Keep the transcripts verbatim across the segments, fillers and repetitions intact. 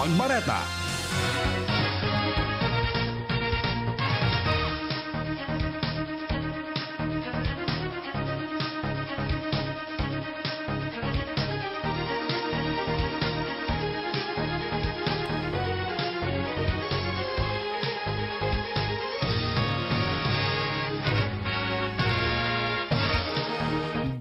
Ang bareta.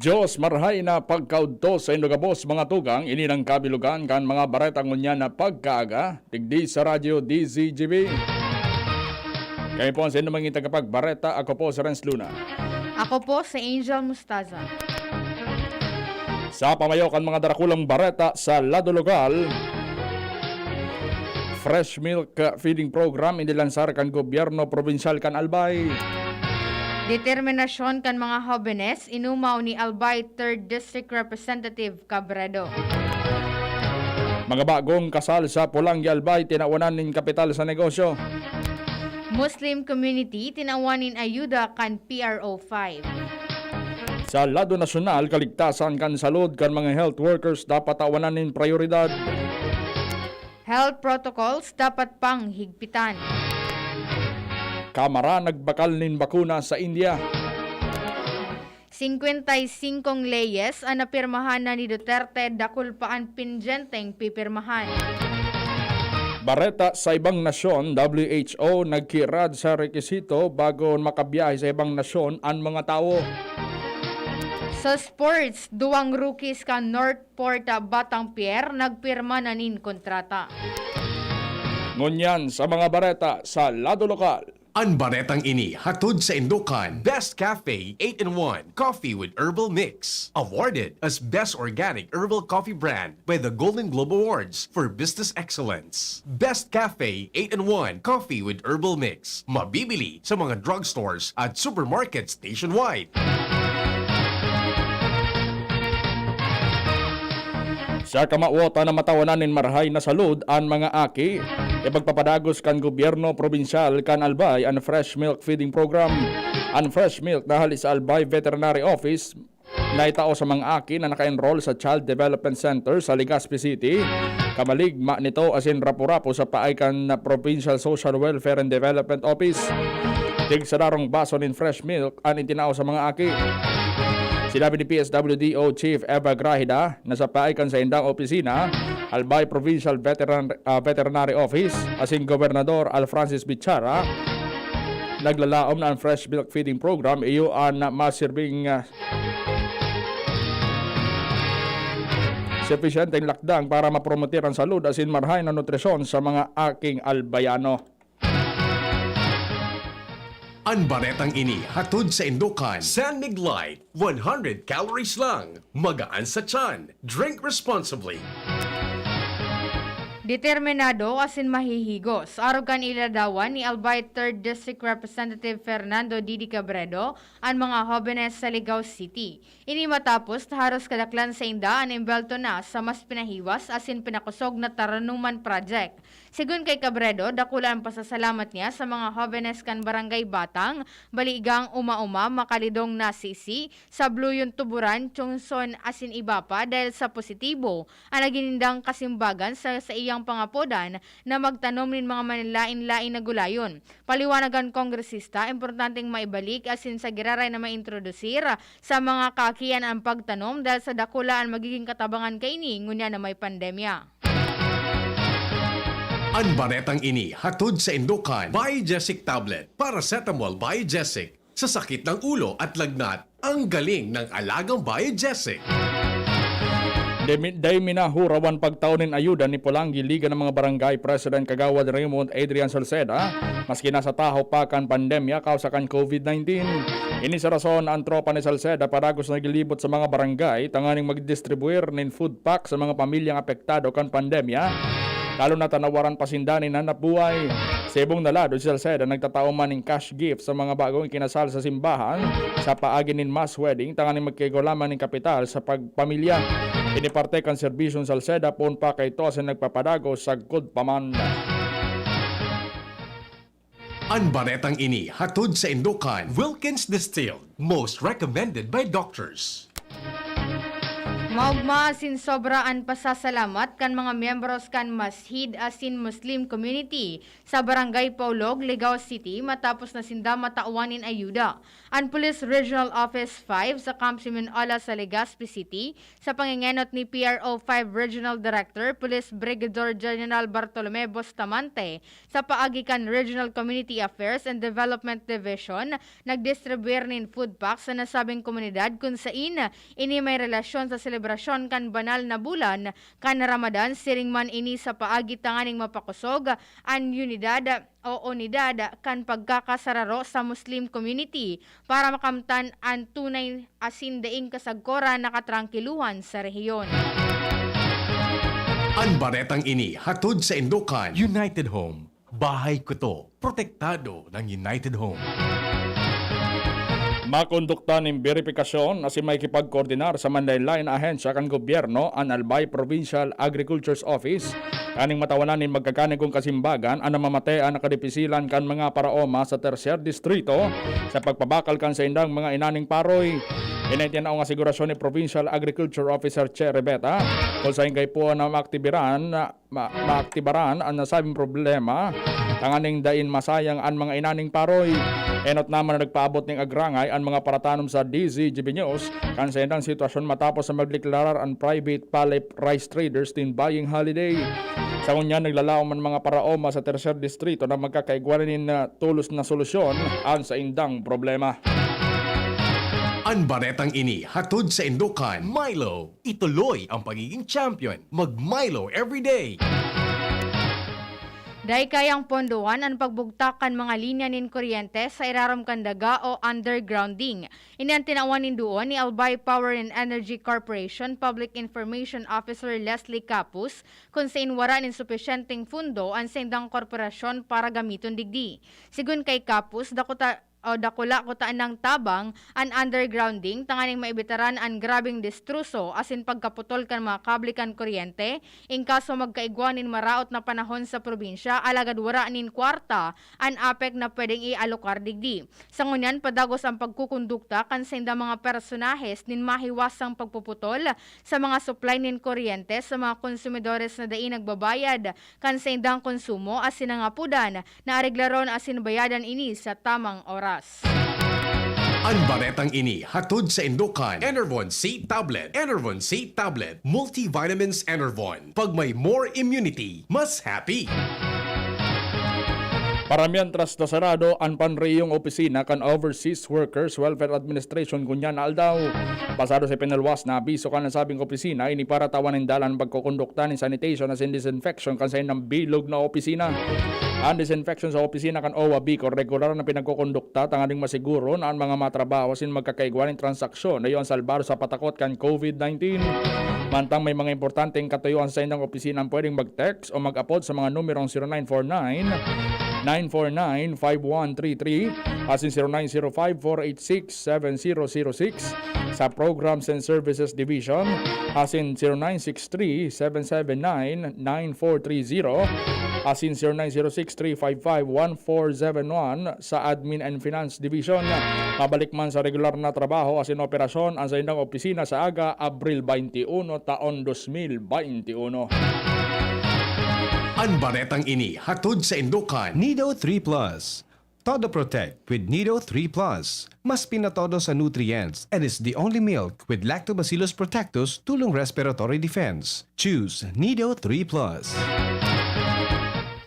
Diyos, marhay na pagkaudto saindo gabos, mga tugang. Ini nang kabilugan kan mga bareta ngunyan na pagkaaga, digdi sa Radyo D Z G B. Kami po ang saindo magin tagapagbareta. Ako po si Renz Luna. Ako po si Angel Mustaza. Sa pamayo kan mga darakulang bareta sa lado lokal, Fresh Milk Feeding Program inilansar kan gobyerno probinsyal kan Albay. Determinasyon kan mga hobenes, inumaw ni Albay Third District Representative Cabredo. Mga bagong kasal sa Polangui, Albay, tinawanan nin kapital sa negosyo. Muslim community tinawan nin ayuda kan P R O five. Sa lado nasyonal, kaligtasan kan salud kan mga health workers dapat tawanan nin prioridad. Health protocols dapat pang higpitan. Kamara nagbakal nin bakuna sa India. Singkwenta y singkong leyes an napirmahan na ni Duterte, dakul pa an pendyenteng pipirmahan. Bareta sa ibang nasyon, W H O nagkirad sa rekisito bago makabiyahe sa ibang nasyon an mga tawo. Sa sports, duwang rookies kan North Port, Batang Pier nagpirma na nin kontrata. Ngunyan sa mga bareta sa lado lokal. An baretang ini hatod saindo kan Best Cafe eight-in-one Coffee with Herbal Mix, awarded as Best Organic Herbal Coffee Brand by the Golden Globe Awards for Business Excellence. Best Cafe eight-in-one Coffee with Herbal Mix, mabibili sa mga drugstores at supermarkets nationwide. Sa kamawotan na matawanan nin marahay na salud an mga aki, ipagpapadagos kan gobyerno probinsyal kan Albay an Fresh Milk Feeding Program. An Fresh Milk na hali sa Albay Veterinary Office, naitao sa mga aki na naka-enroll sa Child Development Center sa Legazpi City. Kamaligma nito asin rapo-rapo sa paay kan Provincial Social Welfare and Development Office. Tig sa darong baso nin fresh milk an itinao sa mga aki. Sinabi ni P S W D O Chief Eva Grahida na sa paay kan saindang opisina, Albay Provincial Veteran-, ah, Veterinary Office, asin Gobernador Alfrancis Bichara, naglalaom na an Fresh Milk Feeding Program iyo an masirbing, ah, sufisyenteng lakdang para mapromote an salud asin marahay na nutrisyon sa mga aking Albayano. An baretang ini hatod saindo kan San Mig Light, one hundred calories lang, magaan sa tiyan. Drink responsibly. Determinado asin mahihigos, arog kan iladawan ni Albay Third District Representative Fernando Didi Cabredo, an mga hobenes sa Ligao City. Ini matapos na haros kadaklan sainda an imbelto na sa mas pinahiwas asin pinakosog na Taranuman Project. Segun kay Cabredo, dakula an pasasalamat niya sa mga hobenes kan Barangay Batang, Baligang, Uma-Uma, Makalidong, Nasisi, Sabluyon, Tuburan, Chongson, asin iba pa dahil sa positibo an nagin nindang kasimbagan sa saiyang pangapodan na magtanom nin mga manlaen-laen na gulayon. Paliwanag kan kongresista, importanteng maibalik asin sa giraray na maintrodusir sa mga kaakian an pagtanom dahil sa dakula an magiging katabangan kaini ngunyan na may pandemya. An baretang ini hatod saindo kan Biogesic Tablet, Paracetamol Biogesic. Sa sakit ng ulo at lagnat, ang galing ng alagang Biogesic. Dai mi-, dai minahurawan pagtao nin ayuda ni Polangui Liga ng mga Barangay President Kagawad Raymond Adrian Salceda, maski nasa tahaw pa kan pandemya kausa kan COVID nineteen. Ini sa rason na an tropa ni Salceda padagos naglilibot sa mga barangay tanganing magdistribuir nin food pack sa mga pamilyang apektado kan pandemya, lalo na ta nawaran pa sinda nin hanapbuhay. Sa ibong na lado, si Salceda nagtatao man nin cash gift sa mga bagong ikinasal sa simbahan sa paagi nin mass wedding tanganing magkaigwa lamang nin kapital sa pagpamilya. Ini parte kan serbisyon Salceda poon pa kaito asin nagpapadagos sagkod pa man. An baretang ini hatod saindo kan Wilkins Distilled, most recommended by doctors. Maogma asin sobra an pasasalamat kan mga miyembros kan Masjid asin Muslim community sa Barangay Paulog, Ligao City, matapos na sinda matawan nin ayuda. An Police Regional Office five sa Camp Simeon Ola sa Legazpi City, sa pangengenot ni P R O five Regional Director Police Brigadier General Bartolome Bustamante, sa paagi kan Regional Community Affairs and Development Division, nagdistribuir nin food packs sa nasabing komunidad, kun sain ini may relasyon sa selebrasyon kan banal na bulan kan Ramadan, siring man ini sa paagi tanganing mapakosog an unidad o unidad kan pagkakasararo sa Muslim community para makamtan an tunay asin daing kasagkoran na katrangkiluhan sa rehiyon. An baretang ini hatod sa Indokan. United Home, bahay kuto, protektado ng United Home. Makondukta nin beripikasyon asin makikipagkoordinar sa manlaen-laen na ahensya kan gobyerno an Albay Provincial Agriculture's Office, kaning matawanan nin magkakanigong kasimbagan an namamatean na kadipisilan kan mga paraoma sa Tercer Distrito sa pagpabakal kan saindang mga inaning paroy. Ini an tinao nga asegurasyon ni Provincial Agriculture Officer Che Rebeta, kun saen kaipuhan na maaktibiran ma- maaktibaran an nasabing problema tanganing dain masayang an mga inaning paroy. Enot naman na nagpaabot ning agrangay an mga paratanom sa D Z G B News kan saindang sitwasyon matapos na magdeklarar an private palay rice traders nin buying holiday. Sa ngunyan, naglalaom an mga paraoma sa Tercer Distrito na magkakaigwa nin ah, tulos na solusyon an saindang problema. An baretang ini hatod sa Indokan. Milo, ituloy ang pagiging champion. Mag Milo everyday. Dai kayang pondohan an pagbugtak kan mga linya nin kuryente sa irarom kan daga o undergrounding. Ini an tinawan nin duon ni Albay Power and Energy Corporation Public Information Officer Leslie Capus, kun sain wara nin supisyenteng fundo an saindang korporasyon para gamiton digdi. Sigon kay Capus, dakuta o dakula kuta nang tabang an undergrounding tanganing maibitaran an grabeng destruso asin pagkaputol kan mga kable kan kuryente, in kaso magkaigwa nin maraot na panahon sa probinsya alagad wara nin kwarta an APEC na pwedeng ialokar digdi. Sa ngunyan, padagos ang pagkukondukta kan saindang mga personahes nin mahiwasang pagpuputol sa mga supply nin kuryente sa mga konsumidores na dai nagbabayad kan saindang konsumo asin nangapodan na areglaron asin bayadan ini sa tamang oras. An baretang ini hatod sa Indokan. Enervon C Tablet. Enervon C Tablet. Multivitamins Enervon. Pag may more immunity, mas happy. Para mientras na sarado an panreyong opisina kan Overseas Workers Welfare Administration ngunyan na aldaw. Pasado sa pinalwas na abiso kan nasabing opisina, ini para tawan nin dalan an pagkokondukta nin sanitation asin disinfection kan saindang bilog na opisina. An disinfection sa opisina kan OWWA Bicol regular na pinagkokondukta tanganing masiguro na an mga matrabaho asin magkakaigwa nin transaksyon iyo an salbado sa patakot kan COVID nineteen. Mantang may mga importanteng katuyoan sa saindang opisina, pwedeng mag-text o mag-apod sa mga numerong zero nine four nine, nine four nine, five one three three asin zero nine zero five, four eight six, seven zero zero six sa Programs and Services Division asin zero nine six three, seven seven nine, nine four three zero asin zero nine zero six, three five five, one four seven one sa Admin and Finance Division. Mabalik man sa regular na trabaho asin operasyon an saindang opisina sa aga, Abril twenty-one, taon dos mil twenty-one. An baretang ini hatod sa Indokan. Nido three Plus. Todo Protect with Nido three Plus. Mas pinatodo sa nutrients and is the only milk with Lactobacillus protectus tulong respiratory defense. Choose Nido three Plus.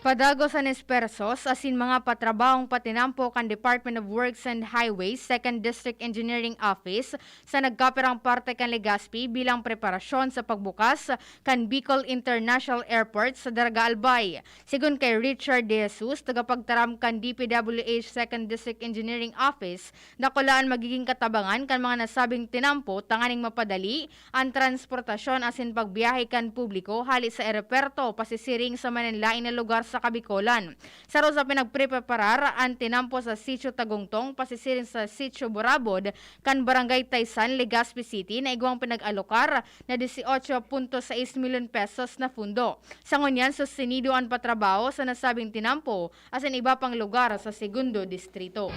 Padagos an espersos asin mga patrabahong patinampo kan Department of Works and Highways Second District Engineering Office sa nagkapirang parte kan Legazpi bilang preparasyon sa pagbukas kan Bicol International Airport sa Daraga Albay. Sigon kay Richard De Jesus, tagapagtaram kan D P W H Second District Engineering Office, dakula an magiging katabangan kan mga nasabing tinampo tanganing mapadali an transportasyon asin pagbiyahe kan publiko hale sa eroporto pasisiring sa manlaen na lugar sa Kabikolan. Saro sa pinagpreparar an tinampo sa Sitio Tagungtong pasisiring sa Sitio Burabod kan Barangay Taysan, Legazpi City na igwang pinag-alokar na dieciocho punto seis milyon pesos na pundo. Sa ngunyan, sustenido an patrabaho sa nasabing tinampo asin iba pang lugar sa Segundo Distrito.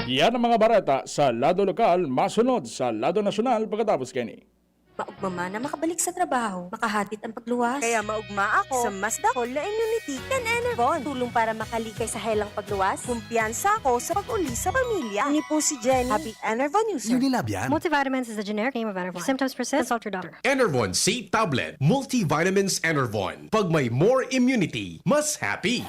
Yan ang mga bareta sa lado lokal, masunod sa lado nasyonal pagkatapos kaini. Maugma man na makabalik sa trabaho, makahapit ang pagluwas. Kaya maugma ako sa mas dakol na immunity kan Enervon. Tulong para makalikay sa helang pagluwas. Kumpiyansa ako sa pag-uli sa pamilya. Ini po si Jenny, happy Enervon user. Unilab yan. Multivitamins is the generic name of Enervon. If symptoms persist, consult your doctor. Enervon C Tablet, Multivitamins Enervon. Pag may more immunity, mas happy.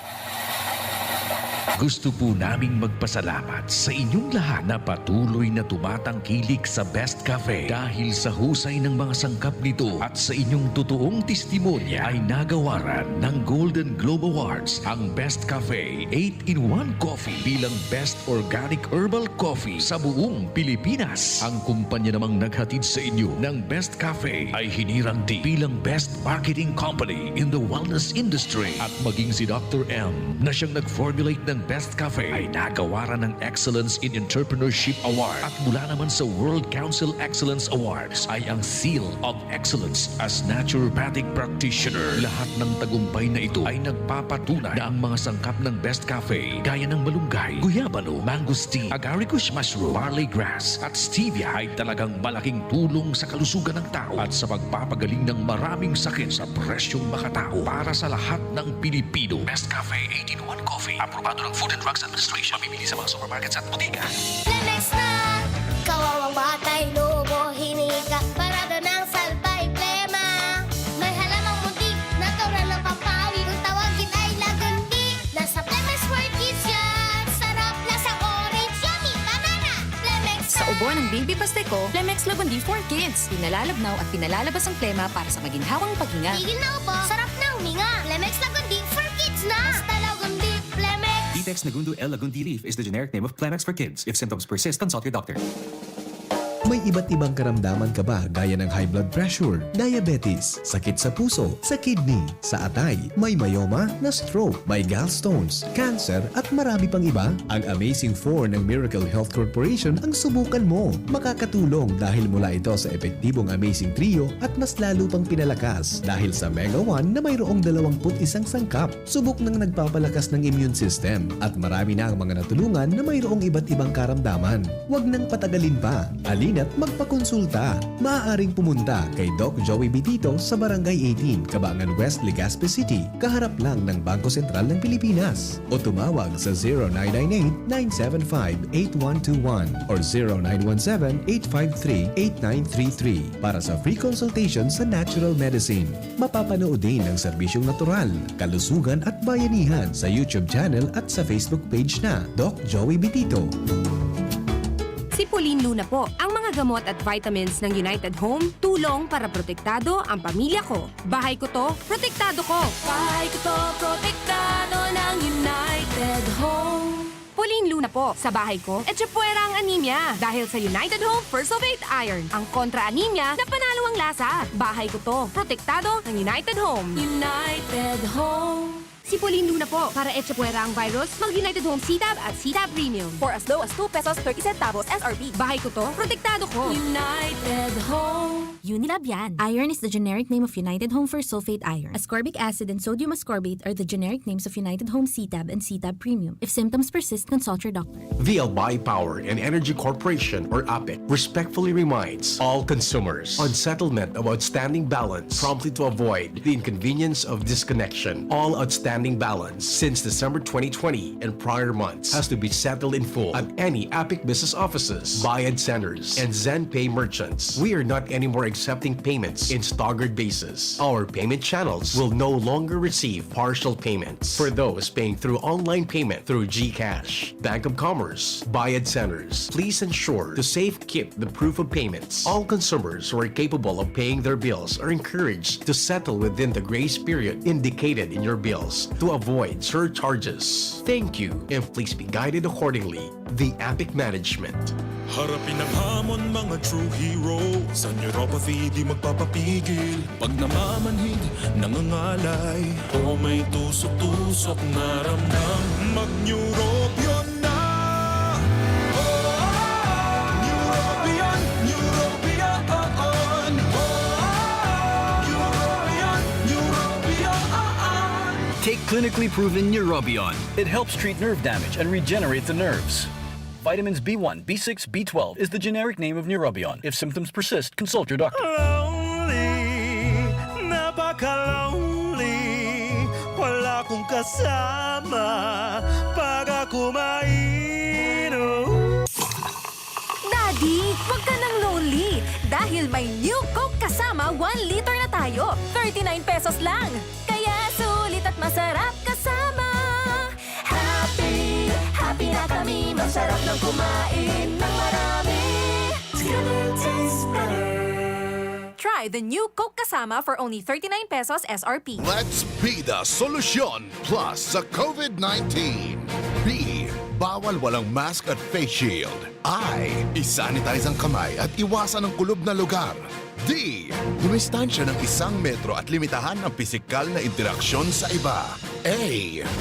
Gusto po naming magpasalamat sa inyong lahat na patuloy na tumatangkilik sa Best Cafe. Dahil sa husay ng mga sangkap nito at sa inyong totoong testimonya ay nagawaran ng Golden Globe Awards ang Best Cafe eight-in-one Coffee bilang Best Organic Herbal Coffee sa buong Pilipinas. Ang kumpanya namang naghatid sa inyo ng Best Cafe ay hinirang din bilang Best Marketing Company in the Wellness Industry. At maging si Doctor M na siyang nag-formulate ng Best Cafe ay nagawaran ng Excellence in Entrepreneurship Award. At mula naman sa World Council Excellence Awards ay ang Seal of Excellence as Naturopathic Practitioner. Lahat ng tagumpay na ito ay nagpapatunay na ang mga sangkap ng Best Cafe, gaya ng malunggay, guyabano, mangosteen, agaricus mushroom, barley grass, at stevia ay talagang malaking tulong sa kalusugan ng tao at sa pagpapagaling ng maraming sakit sa presyong makatao para sa lahat ng Pilipino. Best Cafe eight-in-one Coffee, aprobado ng Food and Drugs Administration, mabibili sa mga supermarkets at botika. Lemex na! Kawawang batay, lobo, hinika, parada ng salbay, plema. May halamang muntik, natural na pampawi. Kung tawagin ay lagundi, nasa Lemex for Kids yan. Sarap, lasang orange, yummy, banana. Lemex Sa na! Ubo ng baby pastiko, Lemex Lagundi for Kids. Pinalalabnaw at pinalalabas ang plema para sa maginhawang paghinga. Tigil na ubo, sarap na huminga. Lemex Lagundi for Kids na! Basta Lagundi, Lemex! Vitex Nagundo L Lagundi Leaf is the generic name of Plemex for Kids. If symptoms persist, consult your doctor. May iba't ibang karamdaman ka ba, gaya ng high blood pressure, diabetes, sakit sa puso, sa kidney, sa atay, may myoma, na stroke, may gallstones, cancer, at marami pang iba? Ang Amazing Four ng Miracle Health Corporation ang subukan mo. Makakatulong dahil mula ito sa epektibong Amazing Trio at mas lalo pang pinalakas dahil sa Mega One na mayroong dalawampu't isang sangkap. Subok nang nagpapalakas ng immune system at marami na ang mga natulungan na mayroong iba't ibang karamdaman. Huwag nang patagalin pa. Halina't magpakonsulta. Maaaring pumunta kay Doc Joey Bitito sa Barangay eighteen, Cabangan West, Legazpi City, kaharap lang ng Bangko Sentral ng Pilipinas. O tumawag sa zero nine nine eight, nine seven five, eight one two one or zero nine one seven, eight five three, eight nine three three para sa free consultation sa natural medicine. Mapapanood din ang serbisyong natural, kalusugan at bayanihan sa YouTube channel at sa Facebook page na Doc Joey Bitito. Si Pauline Luna po. Ang mga gamot at vitamins ng United Home, tulong para protektado ang pamilya ko. Bahay ko to, protektado ko. Bahay ko to, protektado ng United Home. Pauline Luna po. Sa bahay ko, etchepuera ang anemia. Dahil sa United Home First of Eight Iron, ang kontra-anemia na panalo ang lasa. Bahay ko to. Protektado ng United Home. United Home. Si Pauline Luna po. Para etchepuera ang virus, mag United Home C-Tab at C-Tab Premium. For as low as two pesos thirty centavos S R P. Bahay ko to, protektado ko. United Home. Unilab yan. Iron is the generic name of United Home for sulfate iron. Ascorbic acid and sodium ascorbate are the generic names of United Home C-Tab and C-Tab Premium. If symptoms persist, consult your doctor. The Albay Power and Energy Corporation, or APEC, respectfully reminds all consumers on settlement of outstanding balance promptly to avoid the inconvenience of disconnection. All outstanding balance since December twenty twenty and prior months has to be settled in full at any APEC business offices, Bayad Centers, and ZenPay merchants. We are not anymore accepting payments in staggered basis. Our payment channels will no longer receive partial payments. For those paying through online payment through GCash, Bank of Commerce, Bayad Centers, please ensure to safe keep the proof of payments. All consumers who are capable of paying their bills are encouraged to settle within the grace period indicated in your bills to avoid surcharges. Thank you, and please be guided accordingly. The APEC Management. Harapin ang hamon, mga true hero. Sa neuropathy, di magpapapigil. Pag namamanhid, nangangalay, o may tusok-tusok na ramdam, mag-Neurobion na! Neurobion, Neurobion, Neurobion, Neurobion. Take clinically proven Neurobion. It helps treat nerve damage and regenerate the nerves. Vitamins B one, B six, B twelve is the generic name of Neurobion. If symptoms persist, consult your doctor. Lonely, napaka-lonely. Wala akong kasama pag ako mainom. Daddy, wag ka nang lonely dahil may New Coke kasama one liter na tayo. Thirty-nine pesos lang. Kaya sulit at masarap kasama. Happy, happy na kami. Masarap ng kumain ng marami. Together tastes better. Try the new Coke Kasama for only thirty-nine pesos S R P. Let's be the solution plus sa COVID nineteen. B, bawal walang mask at face shield. I, isanitize ang kamay at iwasan ang kulob na lugar. D, dumistansya ng isang metro at limitahan ang pisikal na interaksyon sa iba. A,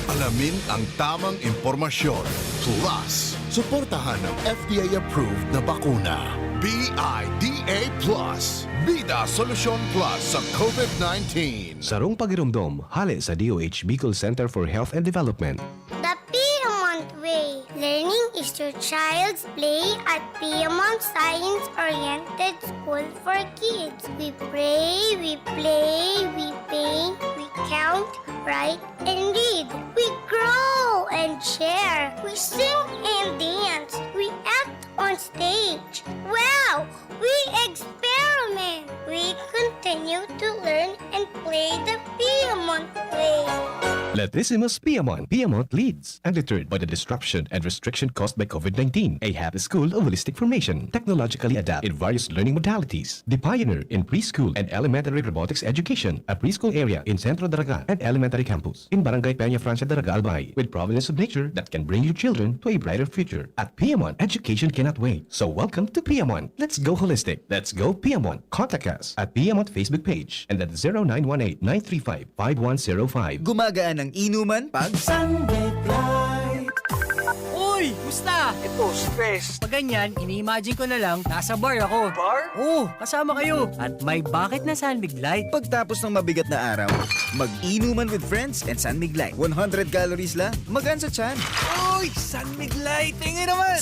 alamin ang tamang impormasyon. Plus, suportahan ang F D A-approved na bakuna. B I D A plus. Bida Solusyon Plus sa COVID nineteen. Sarong pagiromdom, hale sa D O H Bicol Center for Health and Development. The Piedmont Way. Learning is your child's play at Piedmont Science-Oriented School for Kids. We pray, we play, we paint, we count, write, and read. We grow and share. We sing and dance. We act on stage. Wow! We experiment. We continue to learn and play the Piedmont way. Latissimus Piedmont. Piedmont leads. Undeterred by the disruption and restriction caused by COVID nineteen, a happy school of holistic formation, technologically adept in various learning modalities, the pioneer in preschool and elementary robotics education, a preschool area in Centro Daraga and elementary campus in Barangay Peña Francia Daraga, Albay, with providence of nature that can bring your children to a brighter future. At Piedmont, education cannot wait. So welcome to Piedmont. Let's go holistic. Let's go Piedmont. Contact us at Piedmont Facebook page and at zero nine one eight nine three five five one zero five. Gumagaan ang inuman pag Sunday Fly. Uy! Musta? Ito, stress. Pag ganyan, ini-imagine ko na lang, nasa bar ako. Bar? Oo, kasama kayo. At may bakit na San Mig Light. Pagtapos ng mabigat na araw, mag-inuman with friends and San Mig Light. One hundred calories lang. Magaan sa tiyan. Uy! San Mig Light! Tingin naman!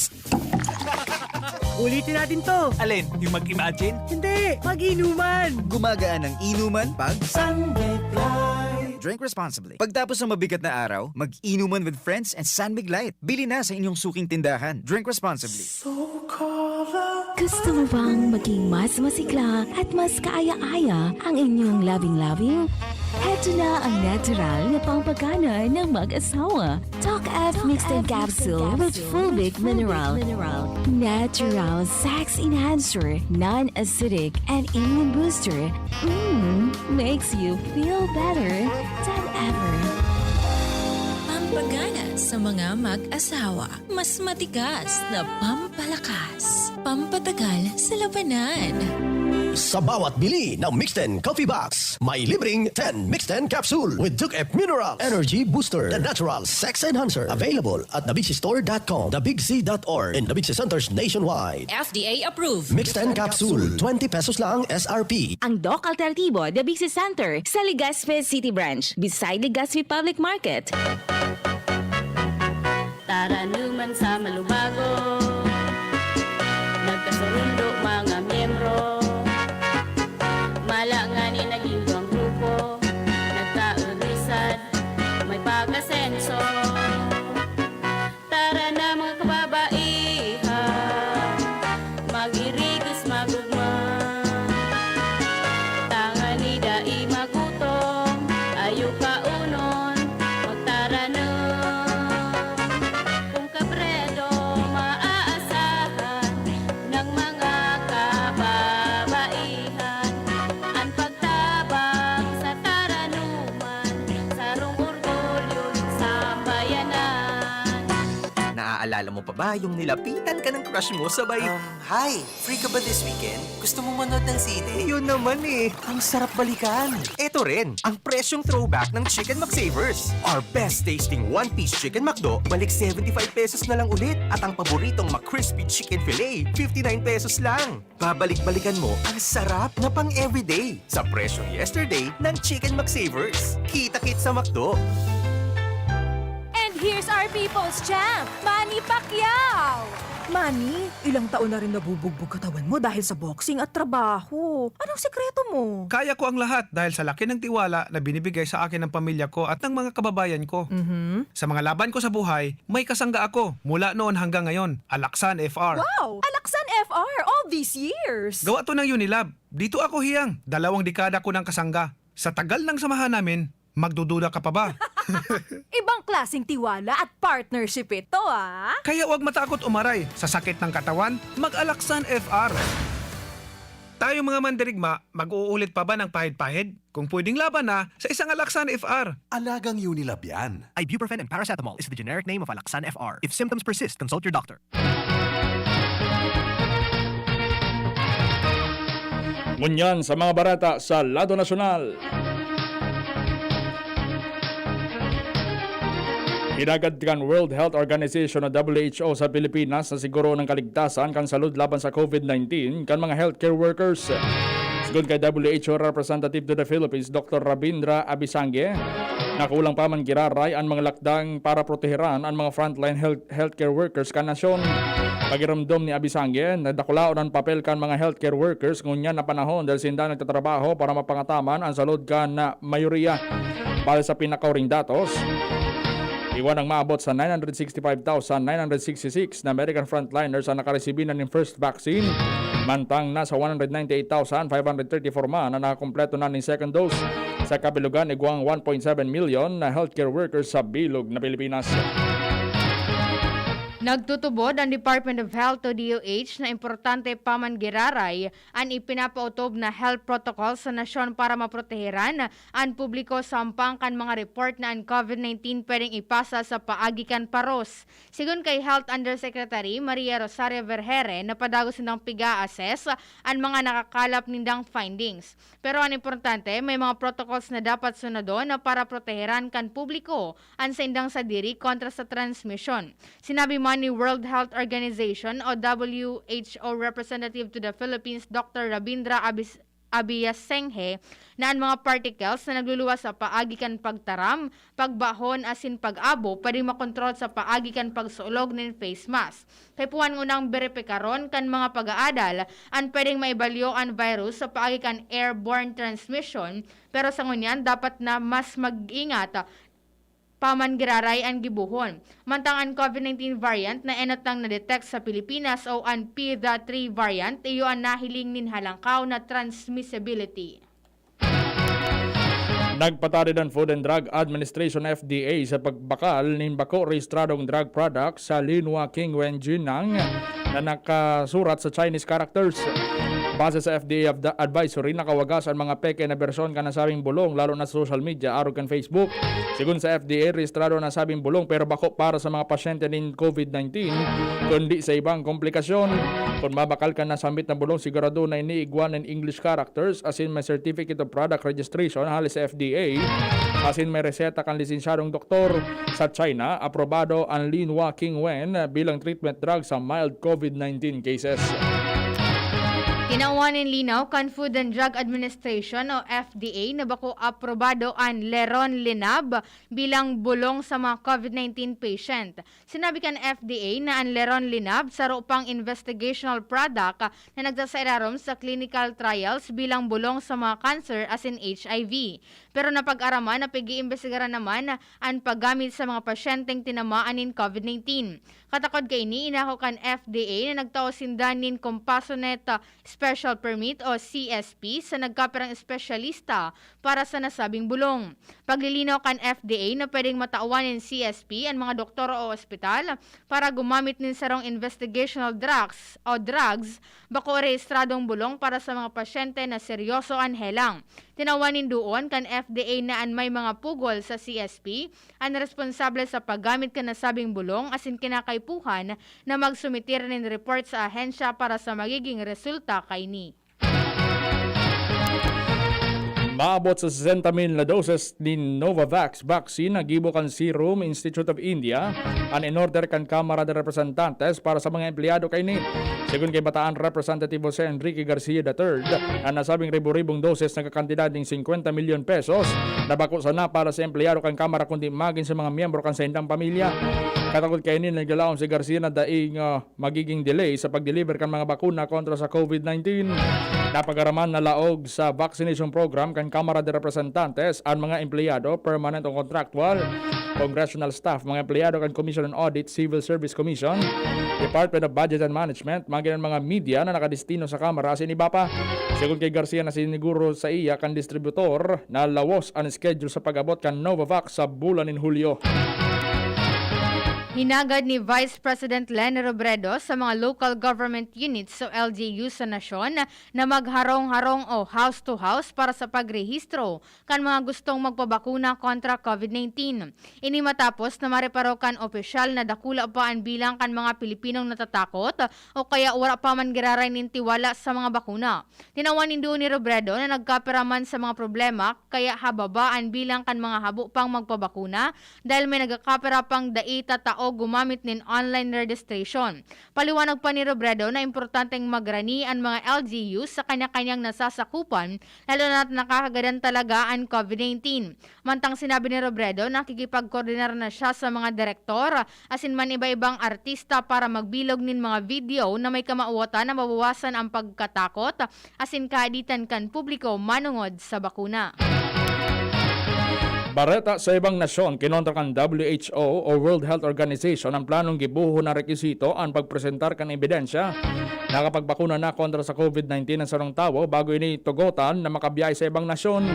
Ulitin natin to. Alin? Yung mag-imagine? Hindi! Mag-inuman! Gumagaan ang inuman pag Sunday Fly. Drink responsibly. Pagtapos ng mabigat na araw, mag-inuman with friends and San Mig Light. Bili na sa inyong suking tindahan. Drink responsibly. So color. Gusto mo bang maging mas masigla at mas kaaya-aya ang inyong labing-labing? Heto na ang natural na pampagana ng mag-asawa. Talk F Mixed and Capsule with fulvic mineral. Natural sex enhancer, non-acidic, and immune booster. Mm, makes you feel better than ever. Pampagana sa mga mag-asawa. Mas matigas na pampalakas, pampatagal sa labanan. Sa bawat bili ng Mixten Coffee Box, may libreng ten Mixten Capsule with Duke F Mineral Energy Booster, the natural sex enhancer. Available at the big c store dot com, the big c dot org, and the Big C Centers nationwide. F D A approved. Mixten Capsule, twenty pesos lang S R P. Ang Doc Alternativo, The Big C Center, sa Legazpi City Branch, beside Legazpi Public Market. Taranuman sa Malubago, nagkasurundo mga miyembro. Mala ngani naging duwang grupo, nagkaudisad, may pag-asenso. Tara na, mga kababaihan, mag-irigos, mag-ugma. Tangali dai magutom, ayo kaunon, magtaranom. Kung kabredo maaasahan ng mga kababaihan, an pagtabang sa taranuman, sarong orgulyo nin sambayanan. Naaalala mo pa ba yung nilapitan ka ng crush mo sabay, Um, hi! Free ka ba this weekend? Gusto mo manood ng sine? Yun naman eh! Ang sarap balikan! Eto rin, ang presyong throwback ng Chicken McSavers. Our best tasting one-piece Chicken McDo, balik seventy-five pesos na lang ulit. At ang paboritong McCrispy Chicken Fillet, fifty-nine pesos lang. Babalik-balikan mo ang sarap na pang-everyday sa presyong yesterday ng Chicken McSavers. Kita-kit sa McDo! And here's our people's champ, Manny Pacquiao! Manny, ilang taon na rin nabubugbog katawan mo dahil sa boxing at trabaho. Anong sikreto mo? Kaya ko ang lahat dahil sa laki ng tiwala na binibigay sa akin ng pamilya ko at ng mga kababayan ko. Mhm. Sa mga laban ko sa buhay, may kasangga ako mula noon hanggang ngayon. Alaksan F R. Wow! Alaksan F R all these years! Gawa to ng Unilab. Dito ako hiyang. Dalawang dekada ko ng kasangga. Sa tagal ng samahan namin, magdududa ka pa ba? Ibang klaseng tiwala at partnership ito, ah! Kaya huwag matakot umaray. Sa sakit ng katawan, mag-Alaksan F R. Tayong mga mandirigma, mag-uulit pa ba ng pahid-pahid? Kung pwedeng laban na, sa isang Alaksan F R. Alagang Unilab yan. Ibuprofen and paracetamol is the generic name of Alaxan F R. If symptoms persist, consult your doctor. Ngunyan sa mga barata sa lado nasyonal. Hinagad kan World Health Organization o W H O sa Pilipinas na siguroon ang kaligtasan kan salud laban sa COVID nineteen kan mga healthcare workers. Sigon kay W H O Representative to the Philippines, Doctor Rabindra Abisangge, na kulang pa man giraray an mga lakdang para proteheran an mga frontline health, healthcare workers kan nasyon. Pagiromdom ni Abisangge, na dakulaon an papel kan mga healthcare workers ngunyan na panahon dahil sinda nagtatrabaho para mapangataman an salud kan, ah, mayoriya. Base sa pinakauring datos, igwa nang maabot sa nine hundred sixty-five thousand nine hundred sixty-six na American frontliners ang nakaresibi na nin first vaccine, mantang nasa one hundred ninety-eight thousand five hundred thirty-four man na nakakumpleto na nin second dose. Sa kabilugan, igwang one point seven million na healthcare workers sa bilog na Pilipinas. Nagtutubod ang Department of Health o D O H na importante pa man giraray an ipinapautob na health protocol sa nasyon para maproteheran an publiko sa ampang kan mga report na an COVID nineteen pwedeng ipasa sa paagi kan paros. Sigon kay Health Undersecretary Maria Rosario Vergeire na padagos nindang piga-assess an mga nakakalap nindang findings. Pero an importante, may mga protocols na dapat sunodon na para proteheran kan publiko an saindang sadiri kontra sa transmisyon. Sinabi man ni World Health Organization o W H O Representative to the Philippines, Doctor Rabindra Abis-, Abiyasenghe, na an mga particles na nagluluwas sa paagi kan pagtaram, pagbahon asin pag-abo pwedeng makontrol sa paagi kan pagsulog nin face mask. Kaipuhan ngunang beripikaron kan mga pag-aadal an pwedeng maibalyo an virus sa paagi kan airborne transmission, pero sa ngunyan dapat na mas mag-ingat pa man giraray an gibohon. Mantang an COVID nineteen variant na enot lang na-detect sa Pilipinas o an P D A three variant, iyo an nahiling nin halangkaw na transmissibility. Nagpatarid an Food and Drug Administration, F D A, sa pagbakal nin bako rehistradong drug product sa Linhua Qingwen Jinnang na nakasurat sa Chinese characters. Base sa F D A ad-, advisory, nakawagas an mga peke na bersyon kan nasabing bulong, lalo na sa social media, arog kan Facebook. Sigon sa F D A, rehistrado an nasabing bulong pero bako para sa mga pasyente nin COVID nineteen, kundi sa ibang komplikasyon. Kun mabakal kan nasambit na bulong, sigurado na ini igwa nin English characters, asin may Certificate of Product Registration hali sa F D A, asin may reseta kan lisensyadong doktor. Sa China, aprobado an Linhua Qingwen bilang treatment drug sa mild COVID nineteen cases. Tinawan nin linaw kan Food and Drug Administration o F D A na bako aprobado an leronlimab bilang bulong sa mga COVID nineteen patient. Sinabi kan F D A na an leronlimab saro pang investigational product na nagsasairarom sa clinical trials bilang bulong sa mga cancer asin H I V. Pero napag-araman na pag-iimbestigaran naman an paggamit sa mga pasyenteng tinamaan nin COVID nineteen. Katakod kaini, inako kan F D A na nagtao sinda nin Compassionate, ah, Special Permit o C S P sa nagkapirang espesyalista para sa nasabing bulong. Paglilinaw kan F D A na pwedeng matawan nin C S P an mga doktor o ospital para gumamit nin sarong investigational drugs o drugs, bako rehistradong bulong para sa mga pasyente na seryoso an helang. Tinawan nin duon kan F D A na an may mga pugol sa C S P an responsable sa paggamit kan nasabing bulong asin kinakaipuhan na magsumitir nin report sa ahensya para sa magiging resulta kaini. Maabot sa sesenta mil na doses nin Novavax vaccine na gibo kan Serum Institute of India an in-order kan Kamara de Representantes para sa mga empleyado kaini. Sigon kay Bataan Representative Jose Enrique Garcia the third, an nasabing ribo-ribong doses nagkakantidad ning singkwenta milyon pesos na bako sana para sa empleyado kan Kamara kundi magin sa mga miyembro kan saindang pamilya. Katakot kaini, naglalaom si Garcia na daing, ah, magiging delay sa pag-deliver kan mga bakuna kontra sa COVID nineteen. Napagaraman na laog sa vaccination program kan Kamara de Representantes an mga empleyado, permanent o contractual, congressional staff, mga empleyado kan Commission on Audit, Civil Service Commission, Department of Budget and Management, magin an mga media na nakadestino sa Kamara asin iba pa. Sigon ki Garcia, nasiniguro saiya kan distributor na lawos an schedule sa pag-abot kan Novavax sa bulan nin Hulyo. Hinagad ni Vice President Leni Robredo sa mga local government units o L G U sa nasyon na magharong-harong o house-to-house para sa pagrehistro kan mga gustong magpabakuna kontra COVID nineteen. Ini matapos na mareparo kan opisyal na dakula pa an bilang kan mga Pilipinong natatakot o kaya wala pa man giraray nin tiwala sa mga bakuna. Tinawan nin duon ni Robredo na nagkapira man sa mga problema, kaya hababa an bilang kan mga habo pang magpabakuna dahil may nagkakapira pang dai tatao gumamit nin online registration. Paliwanag pa ni Robredo na importanteng magrani an mga L G U sa kanya-kanyang nasasakupan, lalo na't nakakagadan talaga an COVID nineteen. Mantang sinabi ni Robredo, nakikipagkoordinar na siya sa mga direktor asin man iba-ibang artista para magbilog nin mga video na may kamawotan na mabawasan ang pagkatakot asin kahaditan kan publiko manongod sa bakuna. Bareta sa ibang nasyon, kinontra kan W H O o World Health Organization ang planong gibohon na rekisito an pagpresentar kan ebidensya nakapagbakuna na kontra sa COVID nineteen ang sarong tawo bago ini tugotan na makabiyahe sa ibang nasyon.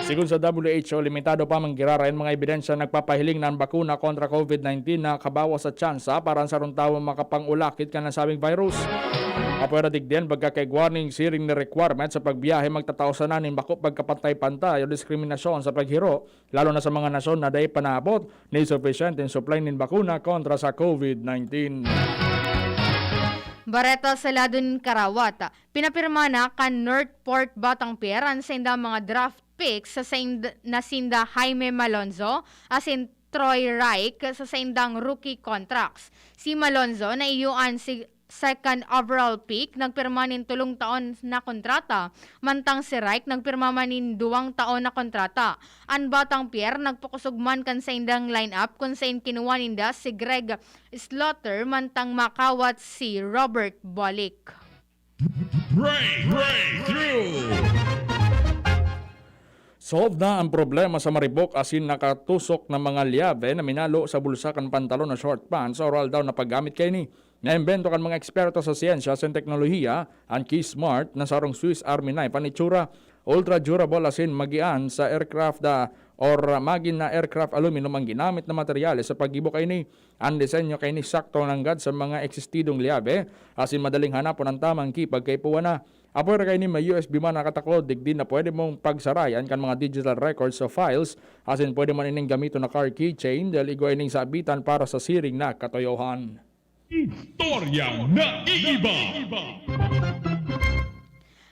Sigon sa W H O, limitado pa man giraray an mga ebidensya nagpapahiling na an bakuna kontra COVID nineteen nakakabawas sa tsansa para an sarong tawo makapangulakit kan nasabing virus. Apwera digdi, an pagkakaigwa nin siring na requirement sa pagbiyahe magtatao sana nin bako pagkapantay-pantay o diskriminasyon sa paghiro, lalo na sa mga nasyon na dai pa naabot ni sufisyenteng supply nin bakuna kontra sa COVID nineteen. Bareta sa lado nin karawat. Pinapirma na kan North Port Batang Pier an saindang mga draft picks sa saind-, na sinda Jaime Malonzo asin Troy Reich sa saindang rookie contracts. Si Malonzo na iyo an si second overall pick, nagpirma nin tulong taon na kontrata, mantang si Reich nagpirma man nin duwang taon na kontrata. An Batang Pier nagpakusog man kan saindang lineup kun sain kinuha ninda si Greg Slaughter mantang makawat si Robert Bolick. Break, breakthrough. Solve na ang problema sa maribok asin nakatusok na mga liyabe na minalo sa bulsa kan pantalon na short pants o roll-down na paggamit kaini. Naimbento kan mga eksperto sa siyensya asin teknolohiya, an Keysmart, na sarong Swiss Army knife an itsura. Ultra durable asin magian sa aircraft, ah, or magin na aircraft aluminum ang ginamit na materyales sa paggibo kaini. An disenyo kaini sakto nanggad sa mga eksistidong liyabe, asin madaling hanapon an tamang key pagkaipuhan na. Apwera kaini may U S B man nakatakod, digdi na pwede mong pagsarayan kan mga digital records o files, asin pwede man ining gamiton na car keychain dahil igwa ining sabitan para sa siring na katuyohan. Istoryang naiiba.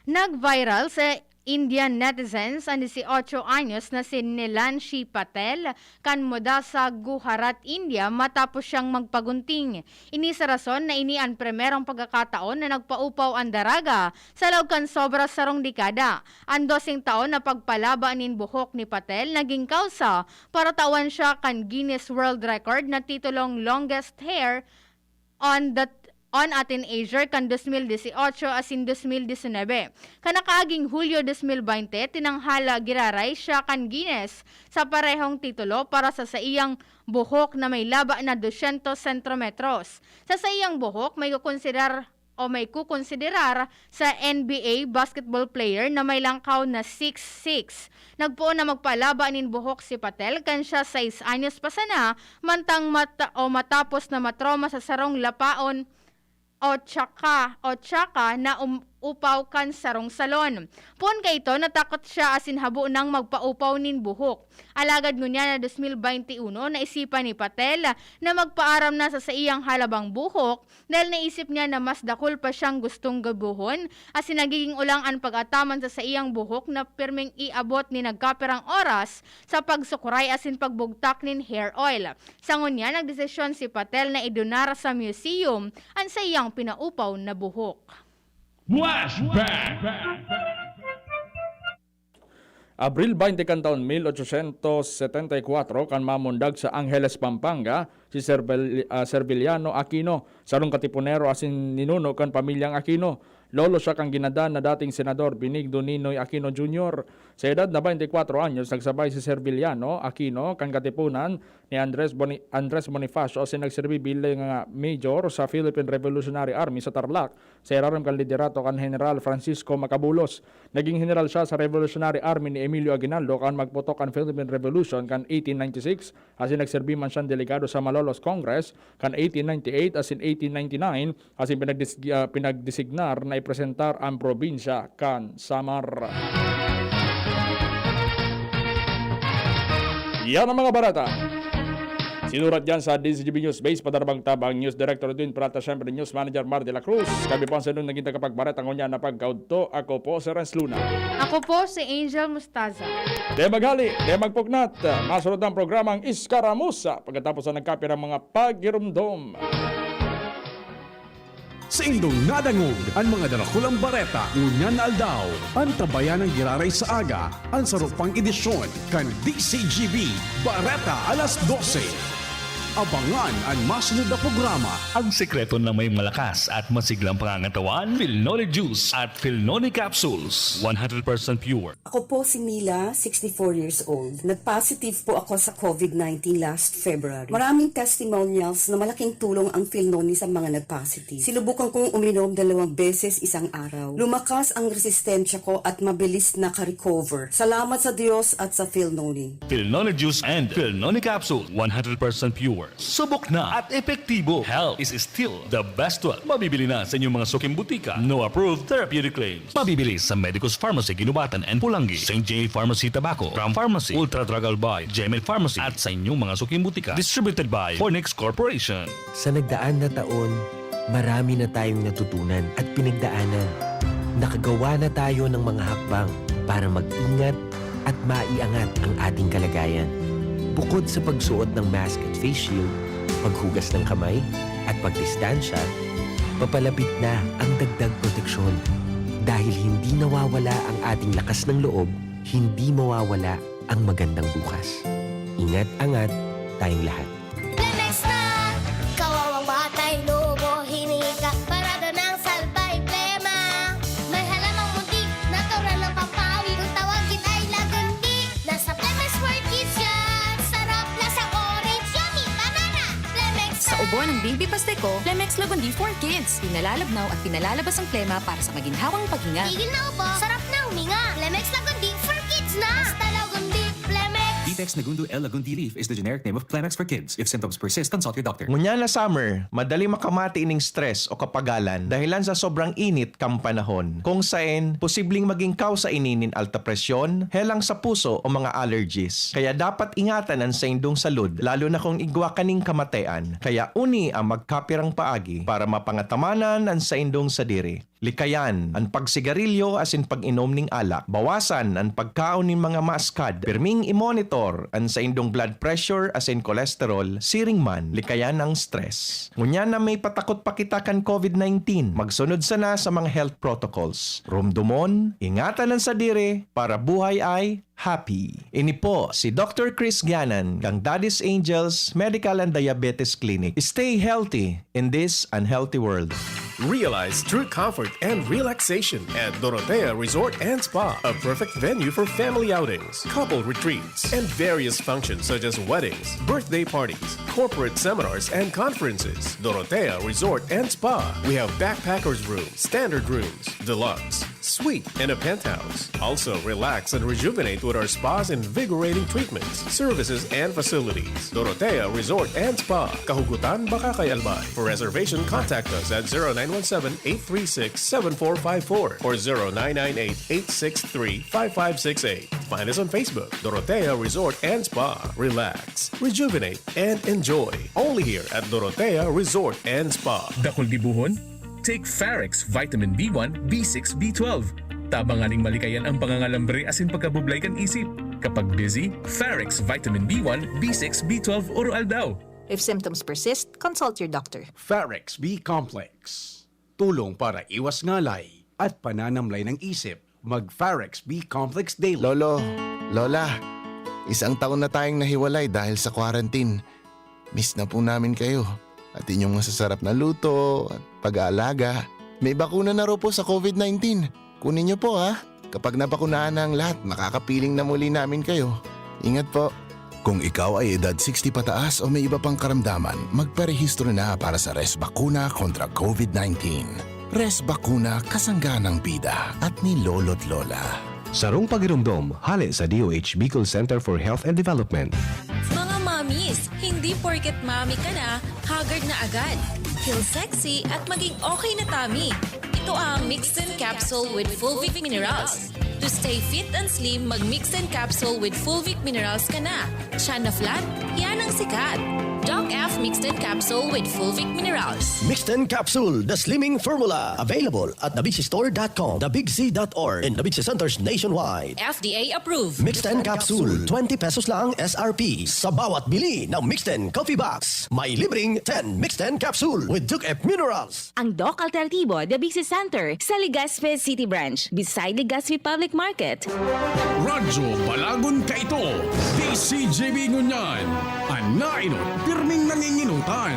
Nag-viral sa Indian netizens an dieciocho anyos na si Nilanshi Patel kan Modasa, Gujarat, India, matapos siyang magpagunting. Ini sa rason na ini an primerong pagkakataon na nagpaupaw an daraga sa laog kan sobra sarong dekada. An doseng taon na pagpalaba nin buhok ni Patel nagin kawsa para tawan siya kan Guinness World Record na titulong longest hair on the, on a teenager kan dos mil dieciocho asin dos mil diecinuebe. Kan nakaaging Hulyo dos mil baynte, tinanghala giraray siya kan Guinness sa parehong titulo para sa saiyang buhok na may laba na dosyentos sentrometros. Sa saiyang buhok, may kukonsiderar o may kukonsiderar sa N B A basketball player na may langkaw na six six. Nagpoon na magpalaba nin buhok si Patel kan siya sais anyos pa sana, mantang mata-, o matapos na matroma sa sarong lapaon o tsaka, o tsaka na um-, upaw kan sarong salon. Poon kaito, natakot siya asin habo nang magpaupaw nin buhok. Alagad ngunyan na dos mil baynte uno, naisipan ni Patel na magpaaram na sa saiyang halabang buhok dahil naisip niya na mas dakul pa siyang gustong gibohon, asin nagiging ulang an pag-ataman sa saiyang buhok na pirming iabot ni nagkapirang oras sa pagsukuray asin pagbugtak nin hair oil. Sa ngunyan, nagdesisyon si Patel na idonar sa museum an saiyang pinaupaw na buhok. Flashback! Abril twenty kan taon mil ochocientos setenta y cuatro, kan mamundag sa Angeles, Pampanga, si Servel-, ah, Serviliano Aquino, sarong katipunero asin ninuno kan pamilyang Aquino. Lolo siya kan ginadan na dating Senador Benigno Ninoy Aquino Junior. Sa edad na twenty y cuatro anyos, nagsabay si Serviliano Aquino kan katipunan ni Andres Boni-, Andres Bonifacio asin nagserbi bilang, ah, major sa Philippine Revolutionary Army sa Tarlac, sa irarom kan liderato kan General Francisco Macabulos. Naging general siya sa Revolutionary Army ni Emilio Aguinaldo kan magputok kan Philippine Revolution kan eighteen ninety-six, asin nagserbi man siyang delegado sa Malolos Congress kan eighteen ninety-eight asin eighteen ninety-nine, asin pinagdis-, ah, pinagdesignar na ipresentar ang probinsya kan Samar. Yan ang mga bareta. Sinurat yan sa D Z G B News Base, Padarbang Tabang, News Director Edwin Prata, siyempre News Manager Mar de la Cruz. Kami po ang sa naging tagapagbareta ngunyan na pagkaudto. Ako po si Renz Luna. Ako po si Angel Mustaza. Di maghali, di magpuknat. Masunod ang programang Iskaramusa pagkatapos na nagkapirang mga pagirumdom. Saindong nadangog an mga darakulang bareta ngunyan na aldaw. Antabayan an giraray sa aga, an saro pang edisyon kan D Z G B Bareta alas dose. Abangan an masunod na programa. Ang sekreto ng may malakas at masiglang pangangatawan, Filnoni Juice at Filnoni Capsules, one hundred percent pure. Ako po si Mila, sixty-four years old. Nag-positive po ako sa covid nineteen last February. Maraming testimonials na malaking tulong ang Filnoni sa mga nag-positive. Sinubukan kong uminom dalawang beses isang araw. Lumakas ang resistensya ko at mabilis naka-recover. Salamat sa Diyos at sa Filnoni. Filnoni Juice and Filnoni Capsule, one hundred percent pure. Subok na at epektibo. Health is still the best wealth. Mabibili na sa inyong mga suking butika. No approved therapeutic claims. Mabibili sa Medicus Pharmacy, Guinobatan and Pulangi, Saint J Pharmacy, Tabaco, Ram Pharmacy, Ultra Drug Albay, Gmail Pharmacy, at sa inyong mga suking butika. Distributed by Fornix Corporation. Sa nagdaan na taon, marami na tayong natutunan at pinagdaanan. Nakagawa na tayo ng mga hakbang para mag-ingat at maiangat ang ating kalagayan. Bukod sa pagsuot ng mask at face shield, paghugas ng kamay, at pagdistansya, papalapit na ang dagdag proteksyon. Dahil hindi nawawala ang ating lakas ng loob, hindi mawawala ang magandang bukas. Ingat-angat tayong lahat. Lemex na! Kawawang batay, lobo, hinika, parada ng salbay, plema. May halamang muntik, natural na pampawi. Kung tawagin ay lagundi, nasa Lemex World Kids yan. Sarap, lasang orange, yummy, banana. Lemex Sa na! Ubo ng Baby Pasteco, Lemex Lagundi for Kids. Pinalalabnaw at pinalalabas ang plema para sa maginhawang paghinga. Tigil na ubo, sarap na huminga. Lemex Lagundi for Kids na! Basta Lagundi, Lemex! Vitex Nagundo L Lagundi Leaf is the generic name of Plemex for Kids. If symptoms persist, consult your doctor. Ngunyan na summer, madali makamati ining stress o kapagalan dahilan sa sobrang init kan panahon. Kung saen, posibleng maging kausa ini nin alta presyon, helang sa puso o mga allergies. Kaya dapat ingatan an saindong salud, lalo na kung igwa kaning kamatean. Kaya uni ang magkapirang paagi para mapangatamanan an saindong sadiri. Likayan an pagsigarilyo asin pag-inom nin alak. Bawasan an pagkaon nin mga maaskad. Pirming i-monitor an saindong blood pressure asin cholesterol, siring man likayan an stress. Ngunyan na may patakot pa kita kan covid nineteen, magsunod sana sa mga health protocols. Rumdomon, ingatan an sadiri para buhay ay happy. Ini po si Doctor Chris Ganan kan Daddy's Angels Medical and Diabetes Clinic. Stay healthy in this unhealthy world. Realize true comfort and relaxation at Dorotea Resort and Spa, a perfect venue for family outings, couple retreats, and various functions such as weddings, birthday parties, corporate seminars, and conferences. Dorotea Resort and Spa. We have backpackers room, standard rooms, deluxe, suite, and a penthouse. Also, relax and rejuvenate with our spa's invigorating treatments, services, and facilities. Dorotea Resort and Spa, Kahugutan, Bacacay, Albay. For reservation, contact us at zero nine one seven, eight three six, seven four five four or zero nine nine eight, eight six three, five five six eight. Find us on Facebook, Dorotea Resort and Spa. Relax, rejuvenate, and enjoy. Only here at Dorotea Resort and Spa. Dakul gibohon? Take Farex Vitamin B one, B six, B twelve. Tabang nganing malikayan ang pangangalambre asin pagkabublay kan isip. Kapag busy, Farex Vitamin B one, B six, B twelve oro-aldaw. If symptoms persist, consult your doctor. Farex B Complex. Tulong para iwas ngalay at pananamlay ng isip. Mag-Pharex B Complex Daily. Lolo, Lola, isang taon na tayong nahiwalay dahil sa quarantine. Miss na po namin kayo at inyong masasarap na luto at pag-aalaga. May bakuna na raw po sa covid nineteen. Kunin niyo po, ha. Kapag nabakunahan na ang lahat, makakapiling na muli namin kayo. Ingat po. Kung ikaw ay edad sixty pataas o may iba pang karamdaman, magparehistro na para sa Res Bakuna kontra covid nineteen. Res Bakuna, kasangga ng bida at ni Lolo't Lola. Sarong pagiromdom, hale sa D O H Bicol Center for Health and Development. Mga mommies, hindi porket mommy ka na, haggard na agad. Feel sexy at maging okay na tummy. Ito ang Mixed in Capsule with Fulvic Minerals. To stay fit and slim, mag Mixed in Capsule with Fulvic Minerals ka na. Siya na flat, yan ang sikat. Doc F Mixed in Capsule with Fulvic Minerals. Mixed in Capsule, the slimming formula. Available at the big c store dot com, the big c dot org, and the Big C Centers nationwide. F D A approved. Mixed in Capsule, twenty pesos lang S R P. Sa bawat bili ng Mixed in Coffee Box, may libreng ten Mixed in Capsule with Doc F Minerals. Ang Doc Alternativo, the Big C Center, sa Legazpi City Branch, beside Legazpi Public Market. Radyo Balagon Kaito, D C G B Ngunyan, an nainot, pirming nanginginutan.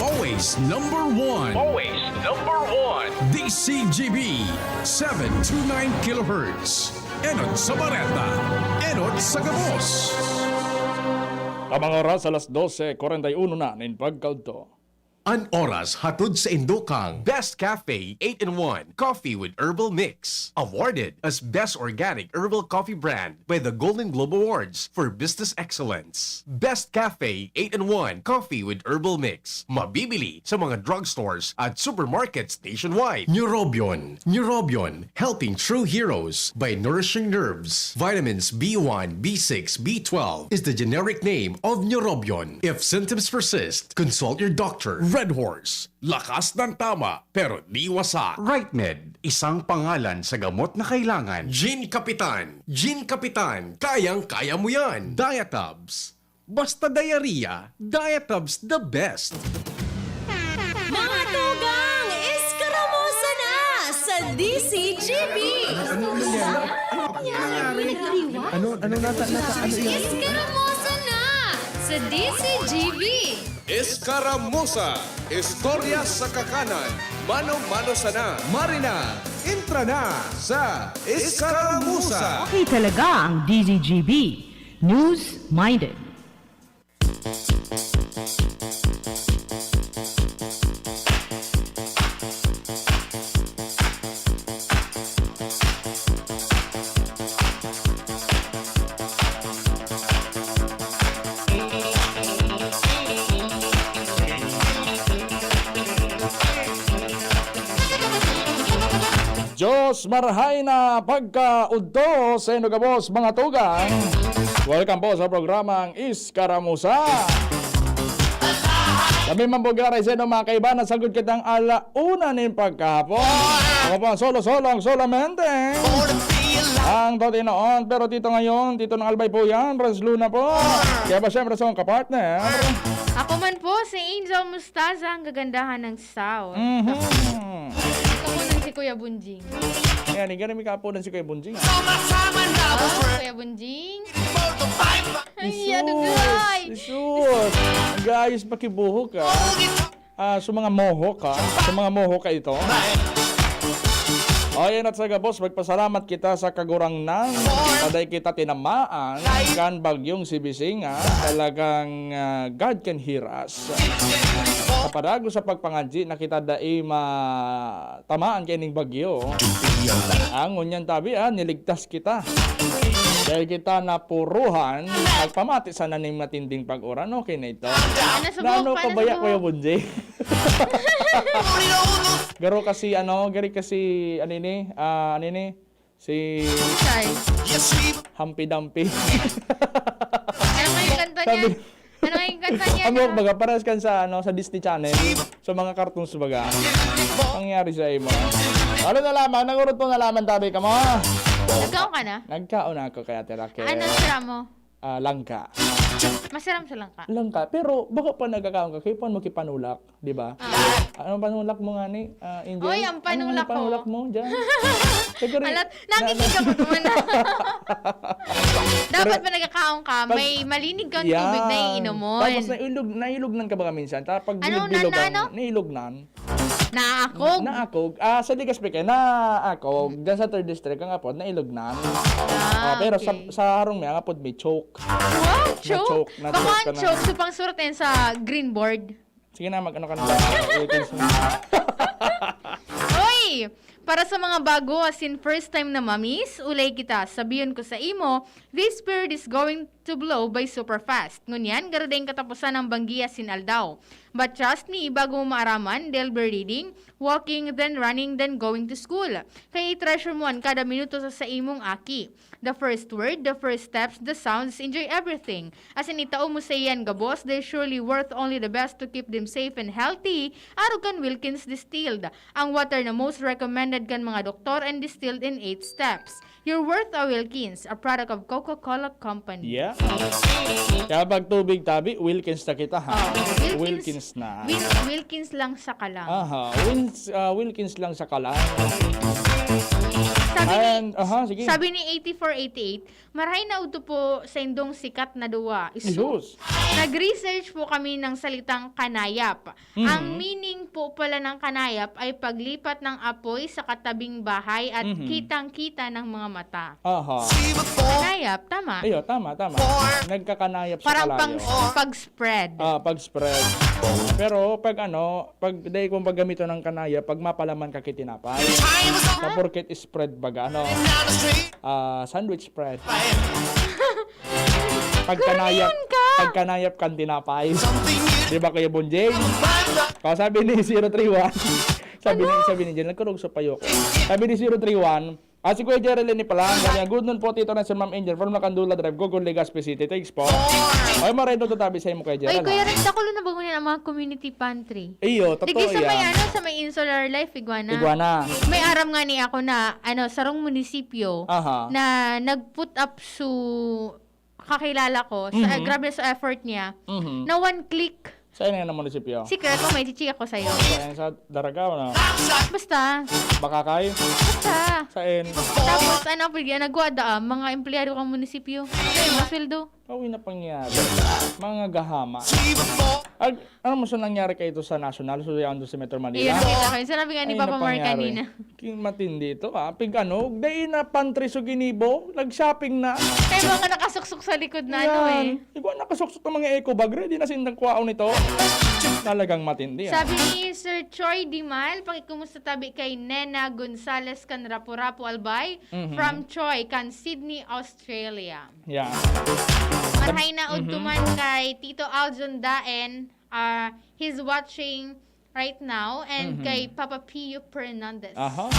Always number one. Always number one. D C G B, seven two nine kilohertz. Enot sa bareta, enot sa gabos. Tamang oras, alas dose kwarenta y uno na nin pagkaudto. An oras hatod saindo kan Best Cafe eight-in-one Coffee with Herbal Mix. Awarded as Best Organic Herbal Coffee Brand by the Golden Globe Awards for Business Excellence. Best Cafe eight-in-one Coffee with Herbal Mix. Mabibili sa mga drugstores at supermarkets nationwide. Neurobion. Neurobion. Helping true heroes by nourishing nerves. Vitamins B one, B six, B twelve is the generic name of Neurobion. If symptoms persist, consult your doctor. Red Horse. Lakas ng tama, pero di wasak. Right Med, isang pangalan sa gamot na kailangan. Gene Kapitan. Gene Kapitan, kayang-kaya mo yan. Diatabs. Basta diarrhea, Diatabs the best. Mga tugang, eskaramusa na sa D C G B! Ano nangyari? Ano nangyari? Ano nangyari? Ano, ano nata-, nata-, ano yan? Eskaramusa na sa D C G B! Eskaramusa, istorya sa kakanan, mano-mano sana. Marina, entra na sa Eskaramusa. Okay talaga ang D Z G B. News-minded. Diyos marahay na pagkaudto sa inyo gabos, mga tugang. Welcome po sa programang Eskaramusa. Kami man po, grabe sa inyo, mga kaibahan, nasagod kitang ala una nin pagkahapon. Ako po ang solo-solo, ang solamente. Ang totinoon, pero tito ngayon, tito ng Albay po yan, Rans Luna po. Kaya ba, syempre, sa akong kapartner? Ako man po, si Angel Mustaza, ang kagandahan ng South. Mhm. Kapunan si Kuya Bunjing. Ayan, ganun may kapunan si Kuya Bunjing, ah. Sama-sama na, oh, Kuya Bunjing. Ay, Jesus! Ano, Dray? Jesus! Nag-aayos pa kibuhok, ah. Ah, sa mga mohok, ah. Sa mga mohok ka ito. O, yan at sa gabos, magpasalamat kita sa Kagurangnan. Taday kita tinamaan kan bagyong si Bising, ah. Talagang, ah, God can hear us. Sa padago sa pagpangadji na kita dai matamaan kaining bagyo. Ang ngunyan tabi, ah, niligtas kita. Dahil kita napuruhan, nagpamati sana ning matinding pag-uran. Okay na ito. Ano, subok? Nano ka baya, Kuya Bunji? Garo kasi, ano, gari kasi, ano ini? Ah, ano ini? Si Hampi Dampi. Ano nga yung kanta niya? Ano nga yung kanta niya? Ano, baga, parehas kan sa, ano, sa Disney Channel. Sa mga cartoons, baga. Nangyari sa imo. Ano na lamang, nagurot mo na lamang, tabi ka mo. Nagkaon ka na? Nagkaon na ako kaya, Ate Raquel. Ano sira mo? Ah, langka. Masiram sa langka. Langka. Pero bako pa nagkakaon ka, kaipuhan mo ki panulak, di ba? Ah. Ano panulak mo ngani, ah, Angel? Oy, ang panulak ko. Ano nga panulak mo dyan? Siguro, alat, na-, nakikinig na-, ako naman. Dapat pero, pag nagkakaon ka, pag, may malinig kang tubig na, yan, iinomon. Tapos nailog-, nailognan ka ba minsan? Ta-, pag ano, bilog-bilog na-, ang, ano? Nailognan. Naakog? Naakog. Ah, sa Legazpi kay naakog. Diyan sa third district, ang apod, nailognan. Ah, ah, pero sa, okay, sa harong mi, ang apod mi, choke. What? Choke? Na-choke? Baka ang choke, so pangsurat yan sa green board. Sige na, mag-ano ka na. Uy! Para sa mga bago, as in first time na mamis, ulay kita. Sabihon ko sa imo, this period is going to blow by super fast. Ngunyan, garo daing kataposan ang banggi asin aldaw. But trust me, bago mo maaraman, they'll be reading, walking, then running, then going to school. Kaya i-treasure mo an kada minuto sa, sa imong aki. The first word, the first steps, the sounds, enjoy everything. As in, itao mo sa iyan gabos, they're surely worth only the best to keep them safe and healthy. Arog kan Wilkins Distilled, ang water na most recommended kan mga doktor and distilled in eight steps. You're worth a Wilkins, a product of Coca-Cola Company. Yeah. Kaya pag tubig tabi, Wilkins na kita, ha? Oh, Wilkins, Wilkins na. Wil-, Wilkins lang sa kalang. Aha, Wils-, ah, Wilkins lang sa kalang. Sabi ni, and, aha, sige, sabi ni eighty-four eighty-eight, "Marahay na udto po sa indong sikat na duwa." Isus. Isus. Nag-research po kami ng salitang kanayap. Mhm. Ang meaning po pala ng kanayap ay paglipat ng apoy sa katabing bahay at, mhm, kitang-kita ng mga mata. Aha. Kanayap, tama? Iyo, tama, tama. Nagkakanayap sa kalayo. Parang pang, pag-spread. Ah, pag-spread. Pero pag ano, pag dai kung paggamiton ng kanayap, pag mapalaman ka ki tinapay. Sa porket spread baga, ano? Ah, sandwich spread. Pagkanayap, kung yun ka, pagkanayap kan tinapay. Di ba, Kuya Bonjay? O, sabi ni zero three one, sabi ni, ano? Sabi ni Jen, nagkurog sa payok. Sabi ni zero three one, ah, si Kuya Geraldine ni Palang, kanya, "Good noon po, Tito Renz and Ma'am Angel, from Lakandula Drive, Gogol, Legazpi City. Thanks po." Ay, maray daw tatabi sa imo, Kuya Gerald, ah. Oy, Kuya Renz, dakulo na ba ngunyan ang mga community pantry? Iyo, totoo yan. Digi sa may, ano, sa may Insular Life, igwa na. Igwa na. May aram ngani ako na, ano, sarong munisipyo, aha, na nag-put up su kakilala ko, sa, mhm, grabe sa effort niya, mhm, na one click. Saan yan ang munisipyo? Secret, mamay chichika ko sa'yo. Saan, sa Daragao, no? Basta. Bakakay? Basta. Saan? Tapos, ano, pwede, nagwa da, ah, mga empleyado kang munisipyo. Ay, mga sweldo. Pawi na pangyari. Mga gahama. Ag-, ano mo, so nangyari kayo ito sa National? So, yan doon sa Metro Manila? Iyon, nakita ko yun. Sinabi nga ni Papa Mar kanina. King matindi ito, ah. Pig ano, dai na pantry so ginibo, nag-shopping na. Kaya mga nakasuksok sa likod na ano, eh. Yan. Igwa nakasuksok ang mga eco bag, ready na sindang kwaon nito. Talagang matindi, ah. Sabi ni Sir Choi Dimal, pakikumusta tabi kay Nena Gonzales kan Rapu-Rapu, Albay, mhm, from Choi, kan Sydney, Australia. Yeah. Marhay na, mhm, udto man kay Tito Aljon Daen, ah, he's watching right now, and, mhm, kay Papa Pio Fernandez. Aha.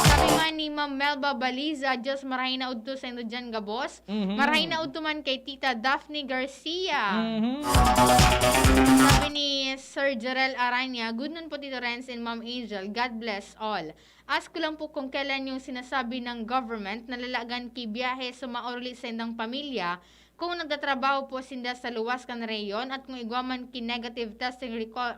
Sabi man ni Ma'am Melba Baliza, "Diyos, marhay na udto saindo diyan gabos." Mhm. Marhay na udto man kay Tita Daphne Garcia. Mhm. Sabi ni Sir Jarel Aranya, "Good noon po, Tito Renz and Ma'am Angel. God bless all." Ask ko lang po kung kailan yung sinasabi ng government na lalagan ki biyahe sa maoruli sa indang pamilya kung nagtatrabaho po sinda sa luwas kan rehiyon at kung igwa man ki negative testing reco-,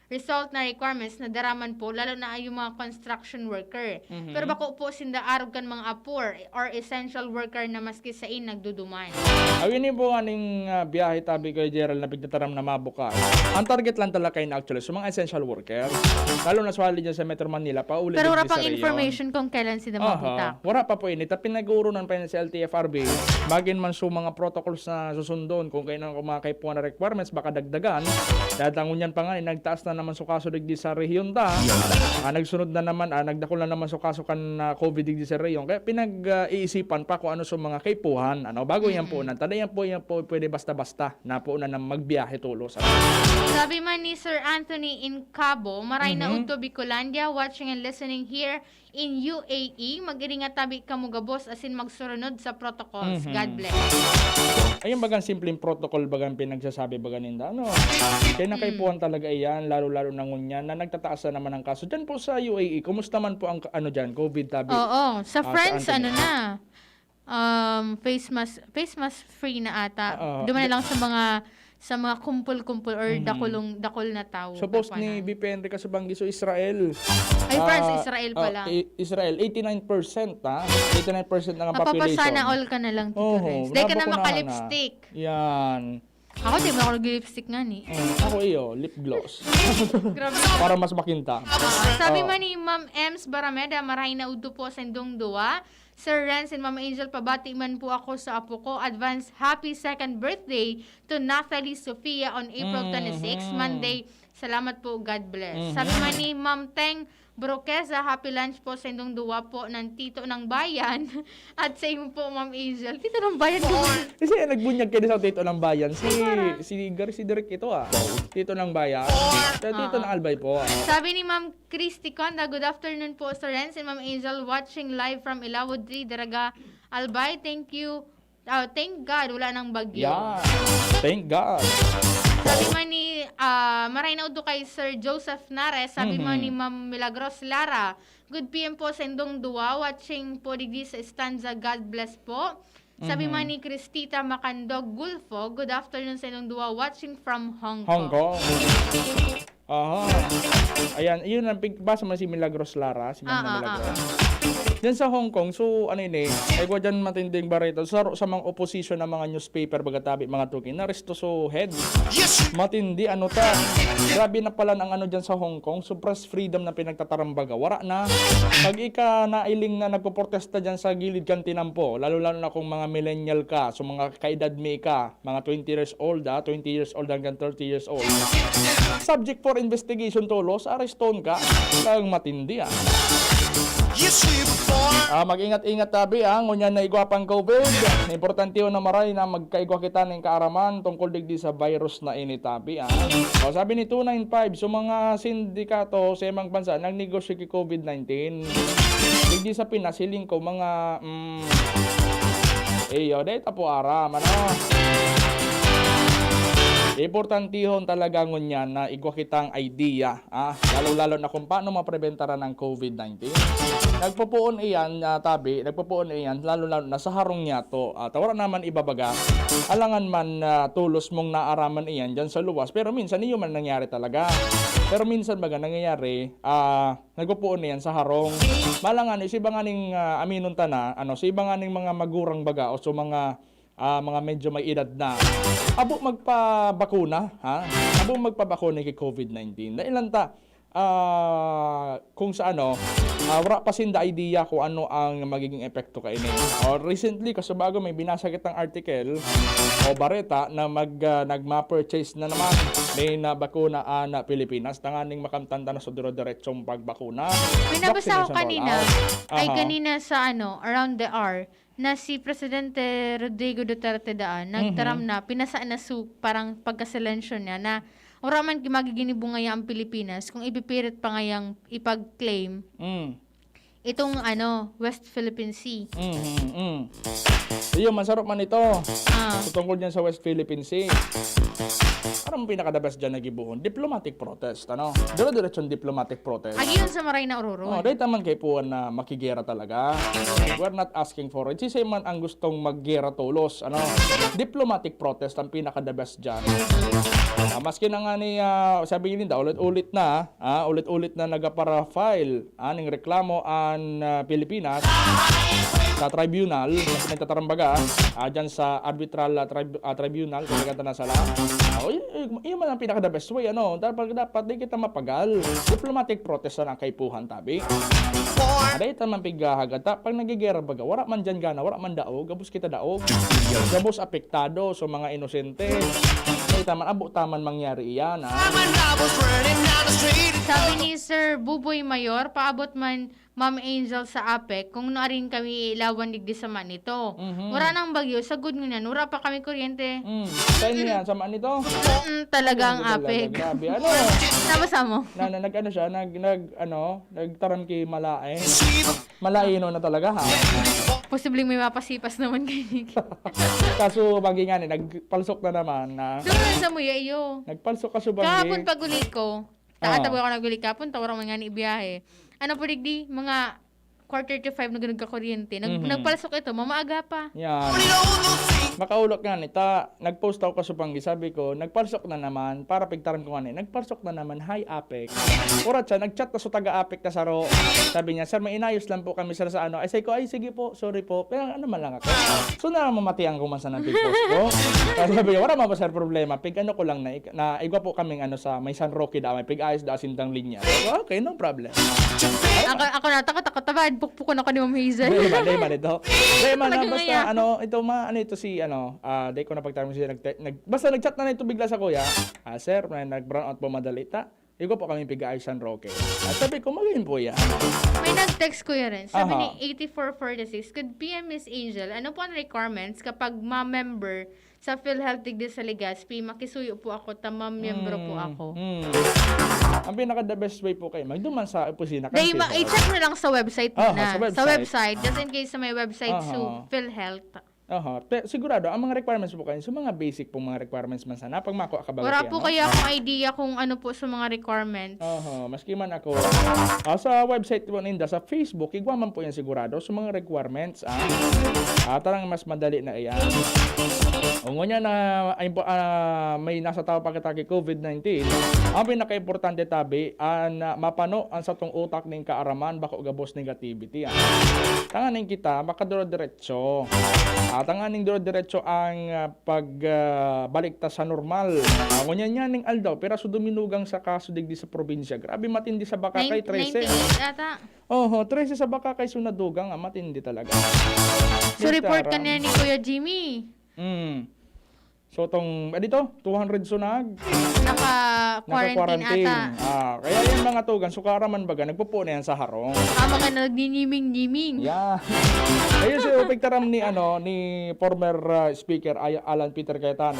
result na requirements na daraman po, lalo na yung mga construction worker. Mhm. Pero bako po sinda arog kan mga apor or essential worker na maski sain nagduduman. Aw, ini po aning, ah, biyahe tabi, Kuya Gerald, na pigtataram na mabukas. Ang target lang talaga kayo na actually, sa mga essential worker. Lalo na sa hali dyan sa Metro Manila, pauli. Pero wala pang information kung kailan sila mabuta. Wala pa po ini. Ta pinag-uurunan pa yan sa L T F R B. Bagin man sa mga protocols na susundon, kung kailan ang mga kaipuhan na requirements, baka dagdagan. Dahil tangon yan pa nga, eh, nagtaas na naman sa kaso digdi sa rehiyon ta. Ah, nagsunod na naman, ah, nagdakul na naman sa kaso kan, ah, COVID digdi sa rehiyon. Kaya pinag-iisipan pa kung ano sa mga kaipuhan. Ano, bago yan po, mm, na, tada yan po, yan po, pwede basta-basta na po na, na magbiyahe tulos. Sabi man ni Sir Anthony in Cabo, "Maray na, mhm, udto Bicolandia, watching and listening here in U A E. Mag-iringat tabi kamo gabos asin magsurunod sa protocols. Mhm. God bless." Ayun, bagang simpleng protocol, bagang pinagsasabi, baga ninda, ano? Kaya, mm, nakaipuhan talaga iyan, lalo-lalo na ngunyan na nagtataas na naman ang kaso. Diyan po sa U A E, kumusta man po ang, ano diyan, COVID tabi? Oo, sa, ah, sa France, Anthony, ano na? um, face mask, face mask free na ata. Oo. Duman na lang sa mga, sa mga kumpul-kumpul or Mhm. dakulong, dakul na tao. Supposed ni Kuan na. V P Henry Kasubanggi, so Israel. Ay, France, Ah, Israel ah, pala. I-, Israel, eighty-nine percent, ha? Eighty-nine percent na nga Mapapasana population. All ka na lang, Tito Oho, Renz. Dahil ka na nabako na nga na. Makalipstick. Yan. Ako, di mo ako nag-lipstick nga ni. Mm, ako iyo, lip gloss. Grabe. Para mas makinta. Sabi Oo. man ni Ma'am Ems Barameda, "Maray na udto po sa indong duwa. Sir Renz and Ma'am Angel, pabati man po ako sa apo ko. Advance happy second birthday to Nathalie Sofia on April twenty-six, Mhm. Monday. Salamat po, God bless." Mhm. Sabi man ni Ma'am Teng Broqueza, "Happy lunch po sa indong duwa po ng Tito ng Bayan at sa imo po, Ma'am Angel." Tito ng Bayan, duwa. Kasi nagbunyag kayo sa Tito ng Bayan. Si, Ay, parang si Gar-, si Direk ito, ah. Tito ng Bayan. Pero Tito Oo. ng Albay po, ah. Sabi ni Ma'am Christy Conda, "Good afternoon po, Sir Renz and Ma'am Angel, watching live from Ilawod three, Daraga, Albay. Thank you. Ah, thank God, wala nang bagyo." Yeah. Thank God. Sabi man ni, ah, maray na udto kay Sir Joseph Nares, sabi man Mhm. ni Ma'am Milagros Lara, "Good P M po sa indong duwa, watching po digdi sa Estanza, God bless po." Sabi Mhm. man ni Cristita Macandog Gulfo, "Good afternoon sa indong duwa, watching from Hong Hong Kong." Kong. Aha. Ayan, yun ang pig-, basa mo si Milagros Lara, si Ma'am Ah, ah, Milagros. ah, ah. Diyan sa Hong Kong, so, ano yun eh, ay, gwa dyan matinding bareta. Sa, sa mga opposition ng mga newspaper, baga tabi, mga tuki, naresto so head. Yes! Matindi, ano ta? Grabe na pala ang ano dyan sa Hong Kong. So, press freedom na pinagtatarambaga. Wara na. Pag ika nailing na nagpoprotesta dyan sa gilid kan tinampo, lalo-lalo na kung mga millennial ka, so mga kaedad mi ka, mga twenty years old, ah, twenty years old hanggang thirty years old. Subject for investigation, tolos, areston ka. Talagang matindi, ah. Ah, mag-ingat-ingat tabi, ah, ngunyan na igwa pang COVID. Importante yun na maray na magkaigwa kita ning kaaraman tungkol digdi sa virus na ini tabi, ah. O, sabi ni two nine five, so mga sindikato sa ibang bansa nagnegosyo ki COVID nineteen. Digdi sa Pinas, hiling ko, mga, mm, iyo, dahil tapo aram, ano? Importantihon talaga ngunyan na igwa kitang idea, ah, lalo-lalo na kung paano mapreventaran ang COVID nineteen. Nagpupuon iyan, ah, tabi, nagpupuon iyan, lalo-lalo na sa harong niyato. Ah, ta wala naman ibabaga, alangan man, ah, tolos mong naaraman iyan dyan sa luwas, pero minsan iyo man nangyari talaga. Pero minsan baga nangyayari, ah, nagpupuon iyan sa harong. Malangan, sa iba nganing, ah, aminon ta na, ano, sa iba nganing mga magurang baga o sa mga, ah, mga medyo may edad na, abo magpabakuna, ha? Abo magpabakuna ki COVID nineteen. Dahil lang ta, ah, kung sa ano, ah, wala pa sinda idea kung ano ang magiging epekto kaini. O, recently, kasubago may binasa kitang article o bareta na mag, ah, nagma-purchase na naman may na bakuna ang Pilipinas, tanganing makamtan ta na sa dire-diretsong pagbakuna. May nabasa ako Vaccination kanina. rollout. Ay, Aha. kanina sa ano, around the hour, na si Presidente Rodrigo Duterte daan, nagtaram Mhm. na, pinasa na su-, parang pagkasilensyo niya na, "Wala man magiginibo ngaya ang Pilipinas kung ipipilit pa ngayang ipag-claim Mm. itong, ano, West Philippine Sea." Mhm, mm. Iyo, masarap man ito. Ah. So, tungkol dyan sa West Philippine Sea. Ano ang pinaka-the best dyan na gibuhon? Diplomatic protest, ano? Dire-diretsong diplomatic protest. Agi yun sa maray na ororo. Oh, dahil taman kay Puan na makigera talaga. We're not asking for it. Si man ang gustong maggera tolos, ano? Diplomatic protest ang pinaka-the best dyan. Ah, maski na nga ni, ah, sabi ni Linda, ulit-ulit na, ah, ulit-ulit na nagapara-file aning reklamo an, ah, Pilipinas sa tribunal, sa pinagtatarambaga, ah, dyan sa arbitral, ah, trib-, ah, tribunal, kung maganda na sala. Ah, o, y-, y-, yun man ang pinaka-the best way, ano? Dapat, dapat di kita mapagal. Diplomatic protest na ang kaipuhan, tabi. Aday, ito man pighahagad ta. Pag nagigera baga, wala man dyan gana, wala man daog, gabos kita daog. Gabos apektado sa mga inosente. Ay, taman, abo taman mangyari iyan, ah. Sabi ni Sir Buboy Mayor, paabot man Ma'am Angel sa APEC, kung nuarin kami ilawan digdi sa Manito. Mhm. Wala nang bagyo, sagod ngunyan, wala pa kami kuryente. Mm. Sa inyo yan, sa Manito? Mm, talaga ang Talaga, APEC. grabe. Ano? Tama sa mo. Na, na, nag-ano siya, nag, nag, ano, nagtaram kay Malae. Malaino na talaga, ha? Posibleng may mapasipas naman kay Nicky. Kaso, pag nga ni, nagpalsok na naman, na Doon lang sa Muya, iyo. Nagpalsok ka, Subang, Kahapon eh. pag uli ko, Ah. taatabo ako nag-uli kahapon, tawara man nga ni ibiyahe. Ano po, digdi? Mga quarter to five na nagkakuryente. Nag- Mhm. Nagpalsok ito, mamaaga pa. Yan. Makaulok nga ni ta, nag-post ako kasubanggi, sabi ko, "Nagpalsok na naman," para pigtaram ko nga ni, "Nagpalsok na naman, hi, Apek." Kurat siya, nag-chat na sa taga-Apek na saro. Sabi niya, "Sir, may inayos lang po kami, sir, sa ano." Ay, sabi ko, "Ay, sige po, sorry po." Pero ano man lang ako. So, na mamatian ko man sa nag-post ko. Kaya sabi niya, "Wala man ba, sir, problema? Pig ano ko lang na, na igwa po kaming ano sa may San Roque da, may pig-ayos da sindang linya." Sabi ko, "Okay, no problem." Ako, ako na, takot, takot, tabad, pukpukon ako ni Ma'am Hazel. Di man, di man ito. Di man, Talaga ah, basta nga. ano, ito ma, ano ito si, ano, ah, di ko na pagtarong siya, nag, nag, basta nag-chat na ito bigla sa kuya. "Ah, sir, may nag-brown out po madali ta. Igo po kami piga San Roque." At sabi ko, "Magayon po yan." May nag-text, Kuya Renz. Sabi Aha. Ni eighty-four forty-six, "Good P M, Miss Angel. Ano po ang requirements kapag ma-member sa PhilHealth digdi sa Legazpi? Makisuyo po ako, ta ma-miyembro po Hmm, ako." hmm. Ang pinaka the best way po kayo, magduman sa opisina. Dahil kasi ma- sa- i-check nyo lang sa website Aha, na. sa Sa website. website, just in case sa may website, so Aha. PhilHealth. Aha. Pe, sigurado, ang mga requirements po kayo, so mga basic pong mga requirements man sana, pag makuha ka ba Wala kayo, po no? Kaya akong idea kung ano po sa mga requirements. Aha, maski man ako. Ah, sa website po ninda, sa Facebook, igwa man po yan sigurado. So, mga requirements, ah, ah, tarang mas madali na iyan. O ngunyan na, ay, ah, may nasa tao pa kita kay COVID nineteen, ang pinaka-importante tabi, ah, na mapano ang satong utak ning kaaraman, bako gabos negativity, ah. Tanganing kita, makaduro-diretso. Ah, tanganing duro-diretso ang, ah, pag, ah, balik ta sa normal. Ah, ngunyan nga ning aldaw, pero so duminugang sa kaso digdi sa probinsya. Grabe, matindi sa Bacacay, Nine- trese. ninety-eight ata. Oho, trese sa Bacacay, so nadugang, ah, matindi talaga. So, report ka Tarang. niya ni Kuya Jimmy. Mm. So, tong, ah, dito, two hundred sunag. Naka-quarantine Naka-quarantine. Ata. Ah, kaya yung mga tugang, so kaaraman baga, nagpupuo na yan sa harong. Ah, mga nagniniming-niming. Yeah. Ayun, so, pigtaram ni, ano, ni former, ah, speaker, Ay-, Alan Peter Cayetano.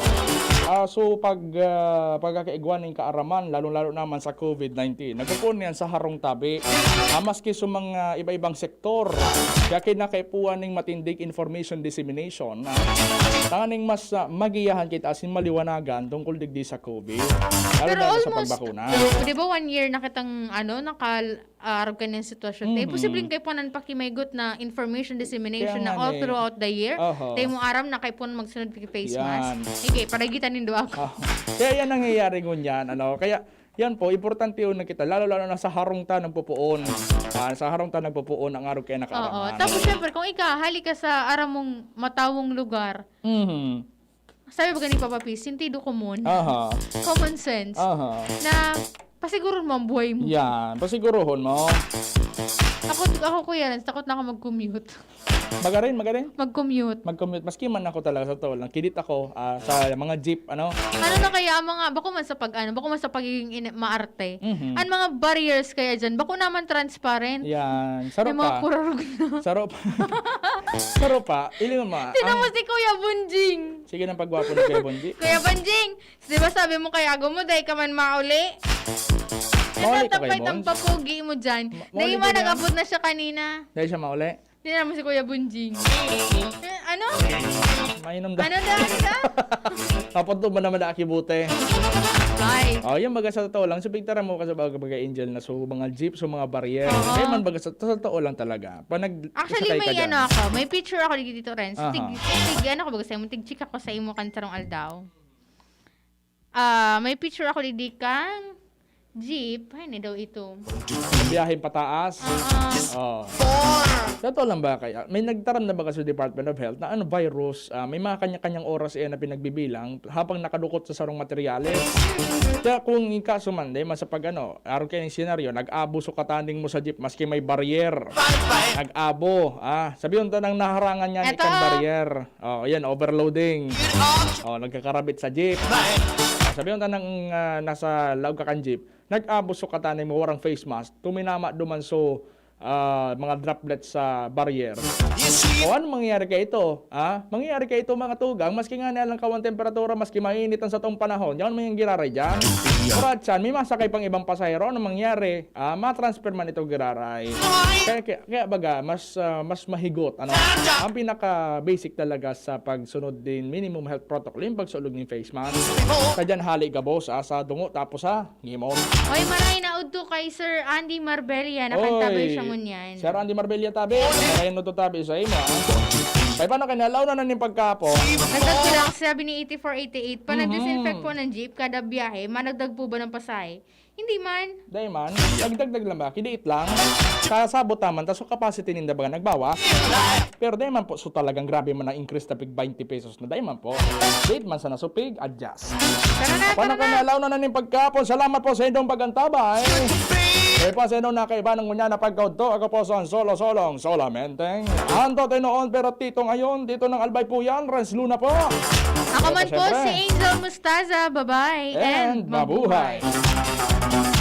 Ah, so, pag, ah, pagkakaigwa ning kaaraman, lalong-lalo naman sa COVID nineteen, nagpupuon yan sa harong tabi. Ah, maski sa mga iba-ibang sektor, kaya kinakaipuhan ning matindig information dissemination, ah, tanganing mas, ah, magiyahan kita asin maliwanagan tungkol digdi sa COVID. Lalo Pero na sa almost, pagbakuna. Di ba one year na kitang, ano, naka-, arog ka ng sitwasyon? Tayo, Mhm. posibleng kayo po nang pakimaygot na information dissemination Kaya na nga all eh. throughout the year. Aha. Tayo mo aram na kayo po nang magsunod kay face Yan. mask. Okay, paragitan nindo ako. Ah, kaya yan nangyayari ngunyan, ano? Kaya yan po, importante yun na kita, lalo-lalo na sa harong ta nagpupuon. Ah, sa harong ta nagpupuon, ang arog kaya Oo. nakaaraman. Tapos, syempre, kung ika, hali ka sa aram mong matawong lugar, Mhm. sabi ba gani, Papa P, sentido común, Aha. common sense, Aha. na pasiguron mo ang buhay mo. Yan, pasiguruhon mo. Ako, ako, Kuya Renz, takot na ako mag-commute. Magarin, magarin. Mag-commute. Mag-commute. Maski man ako talaga, sa totoo lang, kidit ako, ah, sa mga jeep, ano. Ano na kaya ang mga, bako man sa pag, ano, bako man sa pagiging ina- maarte. Mhm. Ang mga barriers kaya dyan, bako naman transparent. Yan. Saro Yung mga pa. kurarog na. Saro pa. Saro pa. Ili mo ma. Tinan mo ang- si Kuya Bunjing. Sige ng pagwapo ni Kuya Bunji. Kuya Bunjing, di ba sabi mo kay ago mo, dahil ka man mauli? Mauli ka kay Natatapay Bong? Ang papugi mo dyan. Ma- Dahil mauli man, ka dyan? Nag-abot na siya kanina. Dahil siya mauli. Tinan mo si Kuya Bunjing. Eh, ano? Mainom daw. Ano daan ka? Tapos doon ba naman na akibute? Ay. Oh, yung baga sa totoo lang, so pigtaram mo kasi baga, baga, Angel, na so mga jeep, so mga barrier. Oo. Kaya man baga sa, sa totoo lang talaga. Pag nag- Actually, sakay may ka dyan. Ano ako, may picture ako dito, Renz. Aha. Tig, tig, ano ko baga sa'yo, tig-check ako sa imo kan sarong aldaw. Ah, may picture ako di kang jeep. Ay, na daw ito. Biyaheng pataas. Ah, Oh. Sa totoo lang ba kaya? May nagtaram na ba sa Department of Health na ano, virus, ah, may mga kanya-kanyang oras iyan na pinagbibilang habang nakadukot sa sarong materyales? Kaya kung ikaso man, di man sa pag ano, araw kayo ng senaryo, nag-abo so kataning mo sa jeep maski may barrier. Nag-abo. Ah, sabihin ta nang naharangan niya ni Eto. Kan barrier. Oh, yan, overloading. Oh, nagkakarabit sa jeep. Ah, sabihin ta nang, ah, nasa laog ka kan jeep, nag-abo so kataning mo, warang face mask, tuminama duman so, ah, mga droplets sa barrier. O ano mangyayari kay ito? Ah, mangyayari kay ito, mga tugang, maski nga nialang kawan temperatura, maski mainit ang satong panahon, yan may giraray dyan. Kuratsan, may masakay pang ibang pasahero, ano mangyayari? Ah, matransfer man ito giraray. Kaya, kaya, kaya baga, mas, ah, mas mahigot, ano? Ang pinaka-basic talaga sa pagsunod din minimum health protocol, yung pagsulog ng face mask. Sa dyan, hali gabos, ah, sa dungo, tapos sa ngimon. Oy, maray na udto kay Sir Andy Marbella. Nakanta ba Oy. Siya Ngunyan. Sir Andy Marbella tabi, kaya no to tabi sa imo, ha? Kaya paano kaya nalaw na ning pagkapon? Nagdag ko lang, sabi ni eighty-four eighty-eight, pag nag-disinfect po ng jeep kada biyahe, managdag po ba ng pasahe? Hindi man. Dai man, nagdagdag lang ba? Kidiit lang. Kasabot naman, tas so capacity ninda baga nagbawas. Pero dai man po, so talagang grabe man ang increase na pig twenty pesos na dai man po. Date man sana supig, adjust. Tara na, Paano tara ka na. nalaw na ning pagkapon? Salamat po sa inyong pagantaba, eh. Kaya po sa inyong nakaiba ng ngunya na pagkaudto, ako po sa Solo Solong Solamenteng Anto Tinoon, pero tito ngayon, dito ng Albay po yan, Renz Luna po. Ako man Siyempre. po si Angel Mustaza. Bye-bye and, And mabuhay. mabuhay.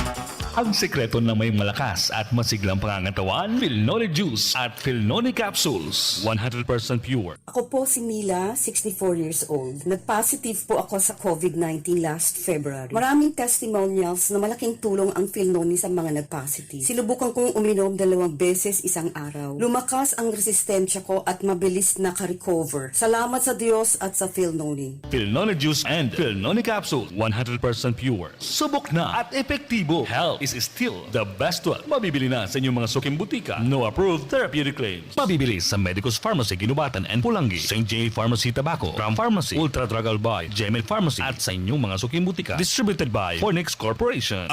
Ang sekreto ng may malakas at masiglang pangangatawan, Filnoni Juice at Filnoni Capsules. One hundred percent pure. Ako po si Mila, sixty-four years old. Nag-positive po ako sa COVID nineteen last February. Maraming testimonials na malaking tulong ang Filnoni sa mga nag-positive. Sinubukan kong uminom dalawang beses isang araw. Lumakas ang resistensya ko at mabilis naka-recover. Salamat sa Diyos at sa Filnoni. Filnoni Juice and Filnoni Capsule, one hundred percent pure. Subok na at epektibo. Health is still the best wealth. Mabibili na sa inyong mga suking butika. No approved therapeutic claims. Mabibili sa Medicus Pharmacy, Guinobatan and Pulangi, Saint J Pharmacy, Tabaco, Ram Pharmacy, Ultra Drug Albay, Gemed Pharmacy, at sa inyong mga suking butika. Distributed by Fornix Corporation.